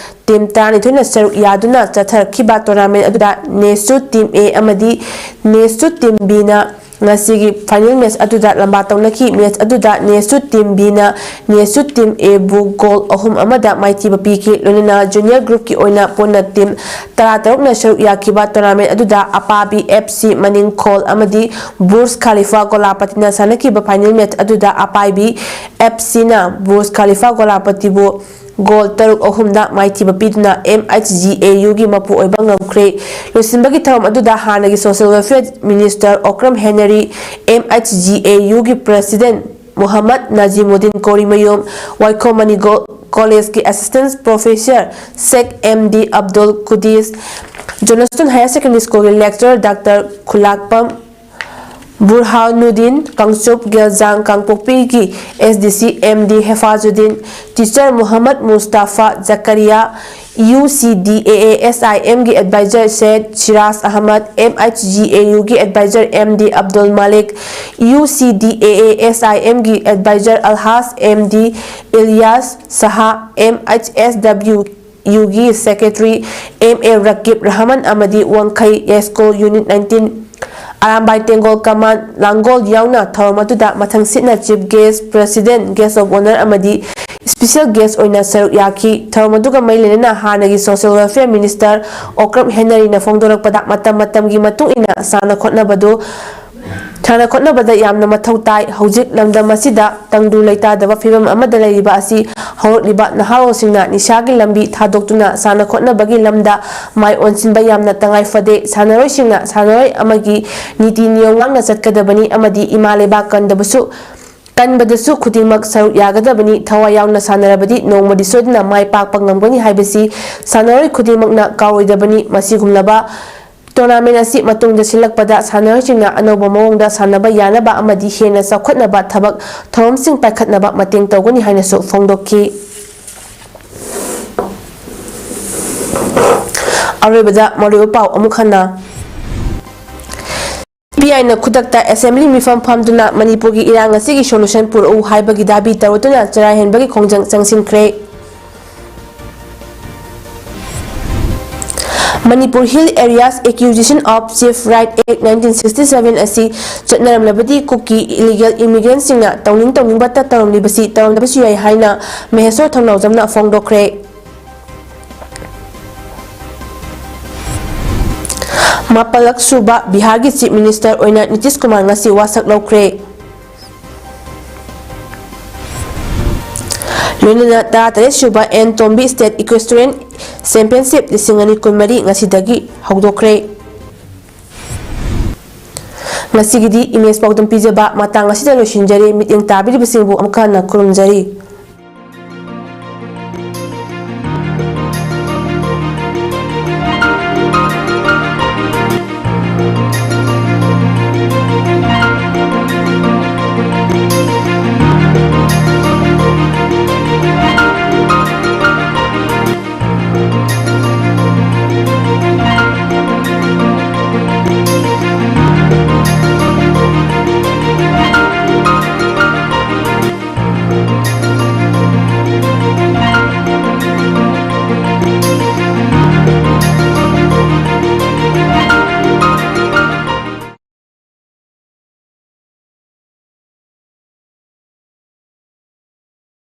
ꯇꯤꯝ ꯇꯔꯥꯅꯤꯊꯣꯏꯅ ꯁꯔꯨꯛ ꯌꯥꯗꯨꯅ ꯆꯠꯊꯔꯛꯈꯤꯕ ꯇꯣꯔꯅꯥꯃꯦꯟ ꯑꯗꯨꯗ ꯅꯦꯁꯨ ꯇꯤꯝ ꯑꯦ ꯑꯃꯗꯤ ꯅꯦꯁꯨ ꯇꯤꯝ ꯕꯤꯅ ꯉꯁꯤꯒꯤ ꯐꯥꯏꯅꯦꯜ ꯃꯦꯆ ꯑꯗꯨꯗ ꯂꯝꯕꯥ ꯇꯧꯅꯈꯤ꯫ ꯃꯦꯆ ꯑꯗꯨꯗ ꯅꯦꯁꯨ ꯇꯤꯝ ꯕꯤꯅ ꯅꯦꯁꯨ ꯇꯤꯝ ꯑꯦꯕꯨ ꯒꯣꯜ ꯑꯍꯨꯝ ꯑꯃꯗ ꯃꯥꯏꯊꯤꯕ ꯄꯤꯈꯤ꯫ ꯂꯣꯏꯅꯅ ꯖꯨꯅꯤꯌꯔ ꯒ꯭ꯔꯨꯞꯀꯤ ꯑꯣꯏꯅ ꯄꯨꯟꯅ ꯇꯤꯝ ꯇꯔꯥꯇꯔꯨꯛꯅ ꯁꯔꯨꯛ ꯌꯥꯈꯤꯕ ꯇꯣꯔꯅꯥꯃꯦꯟ ꯑꯗꯨꯗ ꯑꯄꯥꯕꯤ ꯑꯦꯐ ꯁꯤ ꯃꯅꯤꯡꯈꯣꯜ ꯑꯃꯗꯤ ꯕꯨꯔꯖ ꯈꯥꯂꯤꯐꯥ ꯒꯣꯂꯥꯄꯇꯤꯅ ꯁꯥꯟꯅꯈꯤꯕ ꯐꯥꯏꯅꯦꯜ ꯃꯦꯆ ꯑꯗꯨꯗ ꯑꯄꯥꯏꯕꯤ ꯑꯦꯐ ꯁꯤꯅ ꯕꯨꯔꯖ ꯈꯥꯂꯤꯐꯥ ꯒꯣꯂꯥꯄꯇꯤꯕꯨ ꯒꯣꯜ ꯇꯔꯨꯛ ꯑꯍꯨꯝꯗ ꯃꯥꯏꯊꯤꯕ ꯄꯤꯗꯨꯅ ꯑꯦꯝ ꯑꯩꯆ ꯖꯤ ꯑꯦ ꯌꯨꯒꯤ ꯃꯄꯨ ꯑꯣꯏꯕ ꯉꯝꯈ꯭ꯔꯦ꯫ ꯂꯣꯏꯁꯤꯟꯕꯒꯤ ꯊꯧꯔꯝ ꯑꯗꯨꯗ ꯍꯥꯟꯅꯒꯤ social welfare minister Okram Henry, M H G A ꯌꯨꯒꯤ ꯄ꯭ꯔꯁꯤꯗꯦꯟ ꯃꯨꯍꯝꯃꯗ ꯅꯖꯤꯃꯨꯗꯤꯟ ꯀꯣꯔꯤꯃꯌꯨꯝ, ꯋꯥꯏꯈꯣꯝ ꯃꯅꯤ ꯒꯣ-, ꯀꯣꯂꯦꯖꯀꯤ assistant professor Sheikh M D Abdul Kudis, Johnstone higher secondary ꯁ꯭ꯀꯨꯜꯒꯤ ꯂꯦꯛꯆꯔꯔ ꯗꯥꯛꯇꯔ ꯈꯨꯂꯥꯛꯄꯝ ꯕꯨꯔꯍꯥꯅꯨꯗꯤꯟ ꯀꯥꯡꯆꯨꯞ, ꯒꯦꯜꯖꯥꯡ ꯀꯥꯡꯄꯣꯛꯄꯤꯒꯤ S D C M D Hefazuddin, teacher Muhammad Mustafa Zakaria, U C D A A S I M ꯒꯤ adviser Syed Siraj Ahmad, M H G A U ꯒꯤ adviser M D Abdul Malik, U C D A A S I M ꯒꯤ ꯑꯦꯗꯚꯥꯏꯖꯔ ꯑꯜꯍꯥꯖ M D ꯏꯂꯤꯌꯥꯁ ꯁꯍꯥ, M H S W ꯌꯨꯒꯤ ꯁꯦꯀ꯭ꯔꯦꯇꯔꯤ M A ꯔꯀꯤꯕ ꯔꯍꯃꯟ ꯑꯃꯗꯤ ꯋꯥꯡꯈꯩ ꯌꯥꯏꯁ꯭ꯀꯨꯜ ꯌꯨꯅꯤꯠ nineteen, ꯑꯔꯥꯝꯕꯥꯏ ꯇꯦꯡꯒꯣꯜ ꯀꯃꯥꯟ ꯂꯥꯡꯒꯣꯜ ꯌꯥꯎꯅ ꯊꯧꯔꯝ ꯑꯗꯨꯗ ꯃꯊꯪꯁꯤꯠꯅ Chief Guest, President, Guest of Honour ꯑꯃꯗꯤ Special Guest ꯑꯣꯏꯅ ꯁꯔꯨꯛ ꯌꯥꯈꯤ꯫ ꯊꯧꯔꯝ ꯑꯗꯨꯒ ꯃꯔꯤ ꯂꯩꯅꯅ ꯍꯥꯟꯅꯒꯤ Social Welfare Minister ꯑꯣꯀ꯭ꯔꯝ ꯍꯦꯅꯔꯤꯅ ꯐꯣꯡꯗꯣꯔꯛꯄꯗ, ꯃꯇꯝ ꯃꯇꯝꯒꯤ ꯃꯇꯨꯡ ꯏꯟꯅ ꯁꯥꯟꯅ ꯈꯣꯠꯅꯕꯗꯨ ꯁꯥꯟꯅ ꯈꯣꯠꯅꯕꯗ ꯌꯥꯝꯅ ꯃꯊꯧ ꯇꯥꯏ꯫ ꯍꯧꯖꯤꯛ ꯂꯝꯗꯝ ꯑꯁꯤꯗ ꯇꯪꯗꯨ ꯂꯩꯇꯥꯗꯕ ꯐꯤꯕꯝ ꯑꯃꯗ ꯂꯩꯔꯤꯕ ꯑꯁꯤ ꯍꯧꯔꯛꯂꯤꯕ ꯅꯍꯥꯔꯣꯜꯁꯤꯡꯅ ꯅꯤꯁꯥꯒꯤ ꯂꯝꯕꯤ ꯊꯥꯗꯣꯛꯇꯨꯅ ꯁꯥꯟꯅ ꯈꯣꯠꯅꯕꯒꯤ ꯂꯝꯗ ꯃꯥꯏ ꯑꯣꯟꯁꯤꯟꯕ ꯌꯥꯝꯅ ꯇꯉꯥꯏ ꯐꯗꯦ꯫ ꯁꯥꯟꯅꯔꯣꯏꯁꯤꯡꯅ ꯁꯥꯟꯅꯔꯣꯏ ꯑꯃꯒꯤ ꯅꯤꯇꯤ ꯅꯤꯌꯣꯝ ꯉꯥꯛꯅ ꯆꯠꯀꯗꯕꯅꯤ ꯑꯃꯗꯤ ꯏꯃꯥ ꯂꯩꯕꯥꯛ ꯀꯟꯗꯕꯁꯨ ꯀꯟꯕꯗꯁꯨ ꯈꯨꯗꯤꯡꯃꯛ ꯁꯔꯨꯛ ꯌꯥꯒꯗꯕꯅꯤ꯫ ꯊꯋꯥꯏ ꯌꯥꯎꯅ ꯁꯥꯟꯅꯔꯕꯗꯤ ꯅꯣꯡꯃꯗꯤ ꯁꯣꯏꯗꯅ ꯃꯥꯏ ꯄꯥꯛꯄ ꯉꯝꯒꯅꯤ ꯍꯥꯏꯕꯁꯤ ꯁꯥꯟꯅꯔꯣꯏ ꯈꯨꯗꯤꯡꯃꯛꯅ ꯀꯥꯎꯔꯣꯏꯗꯕꯅꯤ꯫ ꯃꯁꯤꯒꯨꯝꯂꯕ ꯇꯣꯔꯅꯥꯃꯦꯟ ꯑꯁꯤ ꯃꯇꯨꯡꯗ ꯁꯤꯜꯂꯛꯄꯗ ꯁꯥꯟꯅꯔꯣꯏꯁꯤꯡꯅ ꯑꯅꯧꯕ ꯃꯑꯣꯡꯗ ꯁꯥꯟꯅꯕ ꯌꯥꯅꯕ ꯑꯃꯗꯤ ꯍꯦꯟꯅ ꯆꯥꯎꯈꯠꯅꯕ ꯊꯕꯛ ꯊꯧꯔꯝꯁꯤꯡ ꯄꯥꯏꯈꯠꯅꯕ ꯃꯇꯦꯡ ꯇꯧꯒꯅꯤ ꯍꯥꯏꯅꯁꯨ ꯐꯣꯡꯗꯣꯛꯈꯤ꯫ ꯑꯔꯣꯏꯕꯗ ꯃꯔꯨꯑꯣꯏꯕ ꯄꯥꯎ ꯑꯃꯨꯛ ꯍꯟꯅ꯫ ꯄꯤ ꯑꯥꯏꯅ ꯈꯨꯗꯛꯇ ꯑꯦꯁꯦꯝꯕ꯭ꯂꯤ ꯃꯤꯐꯝ ꯐꯝꯗꯨꯅ ꯃꯅꯤꯄꯨꯔꯒꯤ ꯏꯔꯥꯡ ꯑꯁꯤꯒꯤ solution ꯄꯨꯔꯛꯎ ꯍꯥꯏꯕꯒꯤ ꯗꯥꯕꯤ ꯇꯧꯔꯗꯨꯅ ꯆꯔꯥ ꯍꯦꯟꯕꯒꯤ ꯈꯣꯡꯖꯪ ꯆꯪꯁꯤꯟꯈ꯭ꯔꯦ꯫ Manipur Hill Areas Acquisition of Chief Right Act nineteen sixty seven ꯑꯁꯤ ꯆꯠꯅꯔꯝꯂꯕꯗꯤ ꯀꯨꯀꯤ ꯏꯂꯤꯒꯦꯜ ꯏꯃꯤꯒ꯭ꯔꯦꯟꯁꯤꯡꯅ ꯇꯧꯅꯤꯡ ꯇꯧꯅꯤꯡꯕꯇ ꯇꯧꯔꯝꯂꯤꯕꯁꯤ ꯇꯧꯔꯝꯗꯕꯁꯨ ꯌꯥꯏ ꯍꯥꯏꯅ ꯃꯍꯦꯁꯣꯔ ꯊꯧꯅꯥꯎꯖꯝꯅ ꯐꯣꯡꯗꯣꯛꯈ꯭ꯔꯦ꯫ ꯃꯥꯄꯜꯂꯛ ꯁꯨꯕ ꯕꯤꯍꯥꯔꯒꯤ Chief Minister ꯑꯣꯏꯅ ꯅꯤꯇꯤꯁ ꯀꯨꯃꯥꯔ ꯉꯁꯤ ꯋꯥꯁꯛ ꯂꯧꯈ꯭ꯔꯦ꯫ ꯂꯣꯏꯅꯅ ꯇꯔꯥꯇꯔꯦꯠ ꯁꯨꯕ N Tombi State Equestrian Championship ꯂꯤꯁꯤꯡ ꯑꯅꯤ ꯀꯨꯟꯃꯔꯤ ꯉꯁꯤꯗꯒꯤ ꯍꯧꯗꯣꯛꯈ꯭ꯔꯦ꯫ ꯉꯁꯤꯒꯤꯗꯤ ꯏꯃꯦꯖ ꯄꯥꯎꯗꯝ ꯄꯤꯖꯕ ꯃꯇꯥꯡ ꯑꯁꯤꯗ ꯂꯣꯏꯁꯤꯟꯖꯔꯦ꯫ ꯃꯤꯠꯌꯦꯡ ꯇꯥꯕꯤꯔꯤꯕꯁꯤꯡꯕꯨ ꯑꯃꯨꯛ ꯍꯟꯅ ꯈꯨꯔꯨꯝꯖꯔꯤ꯫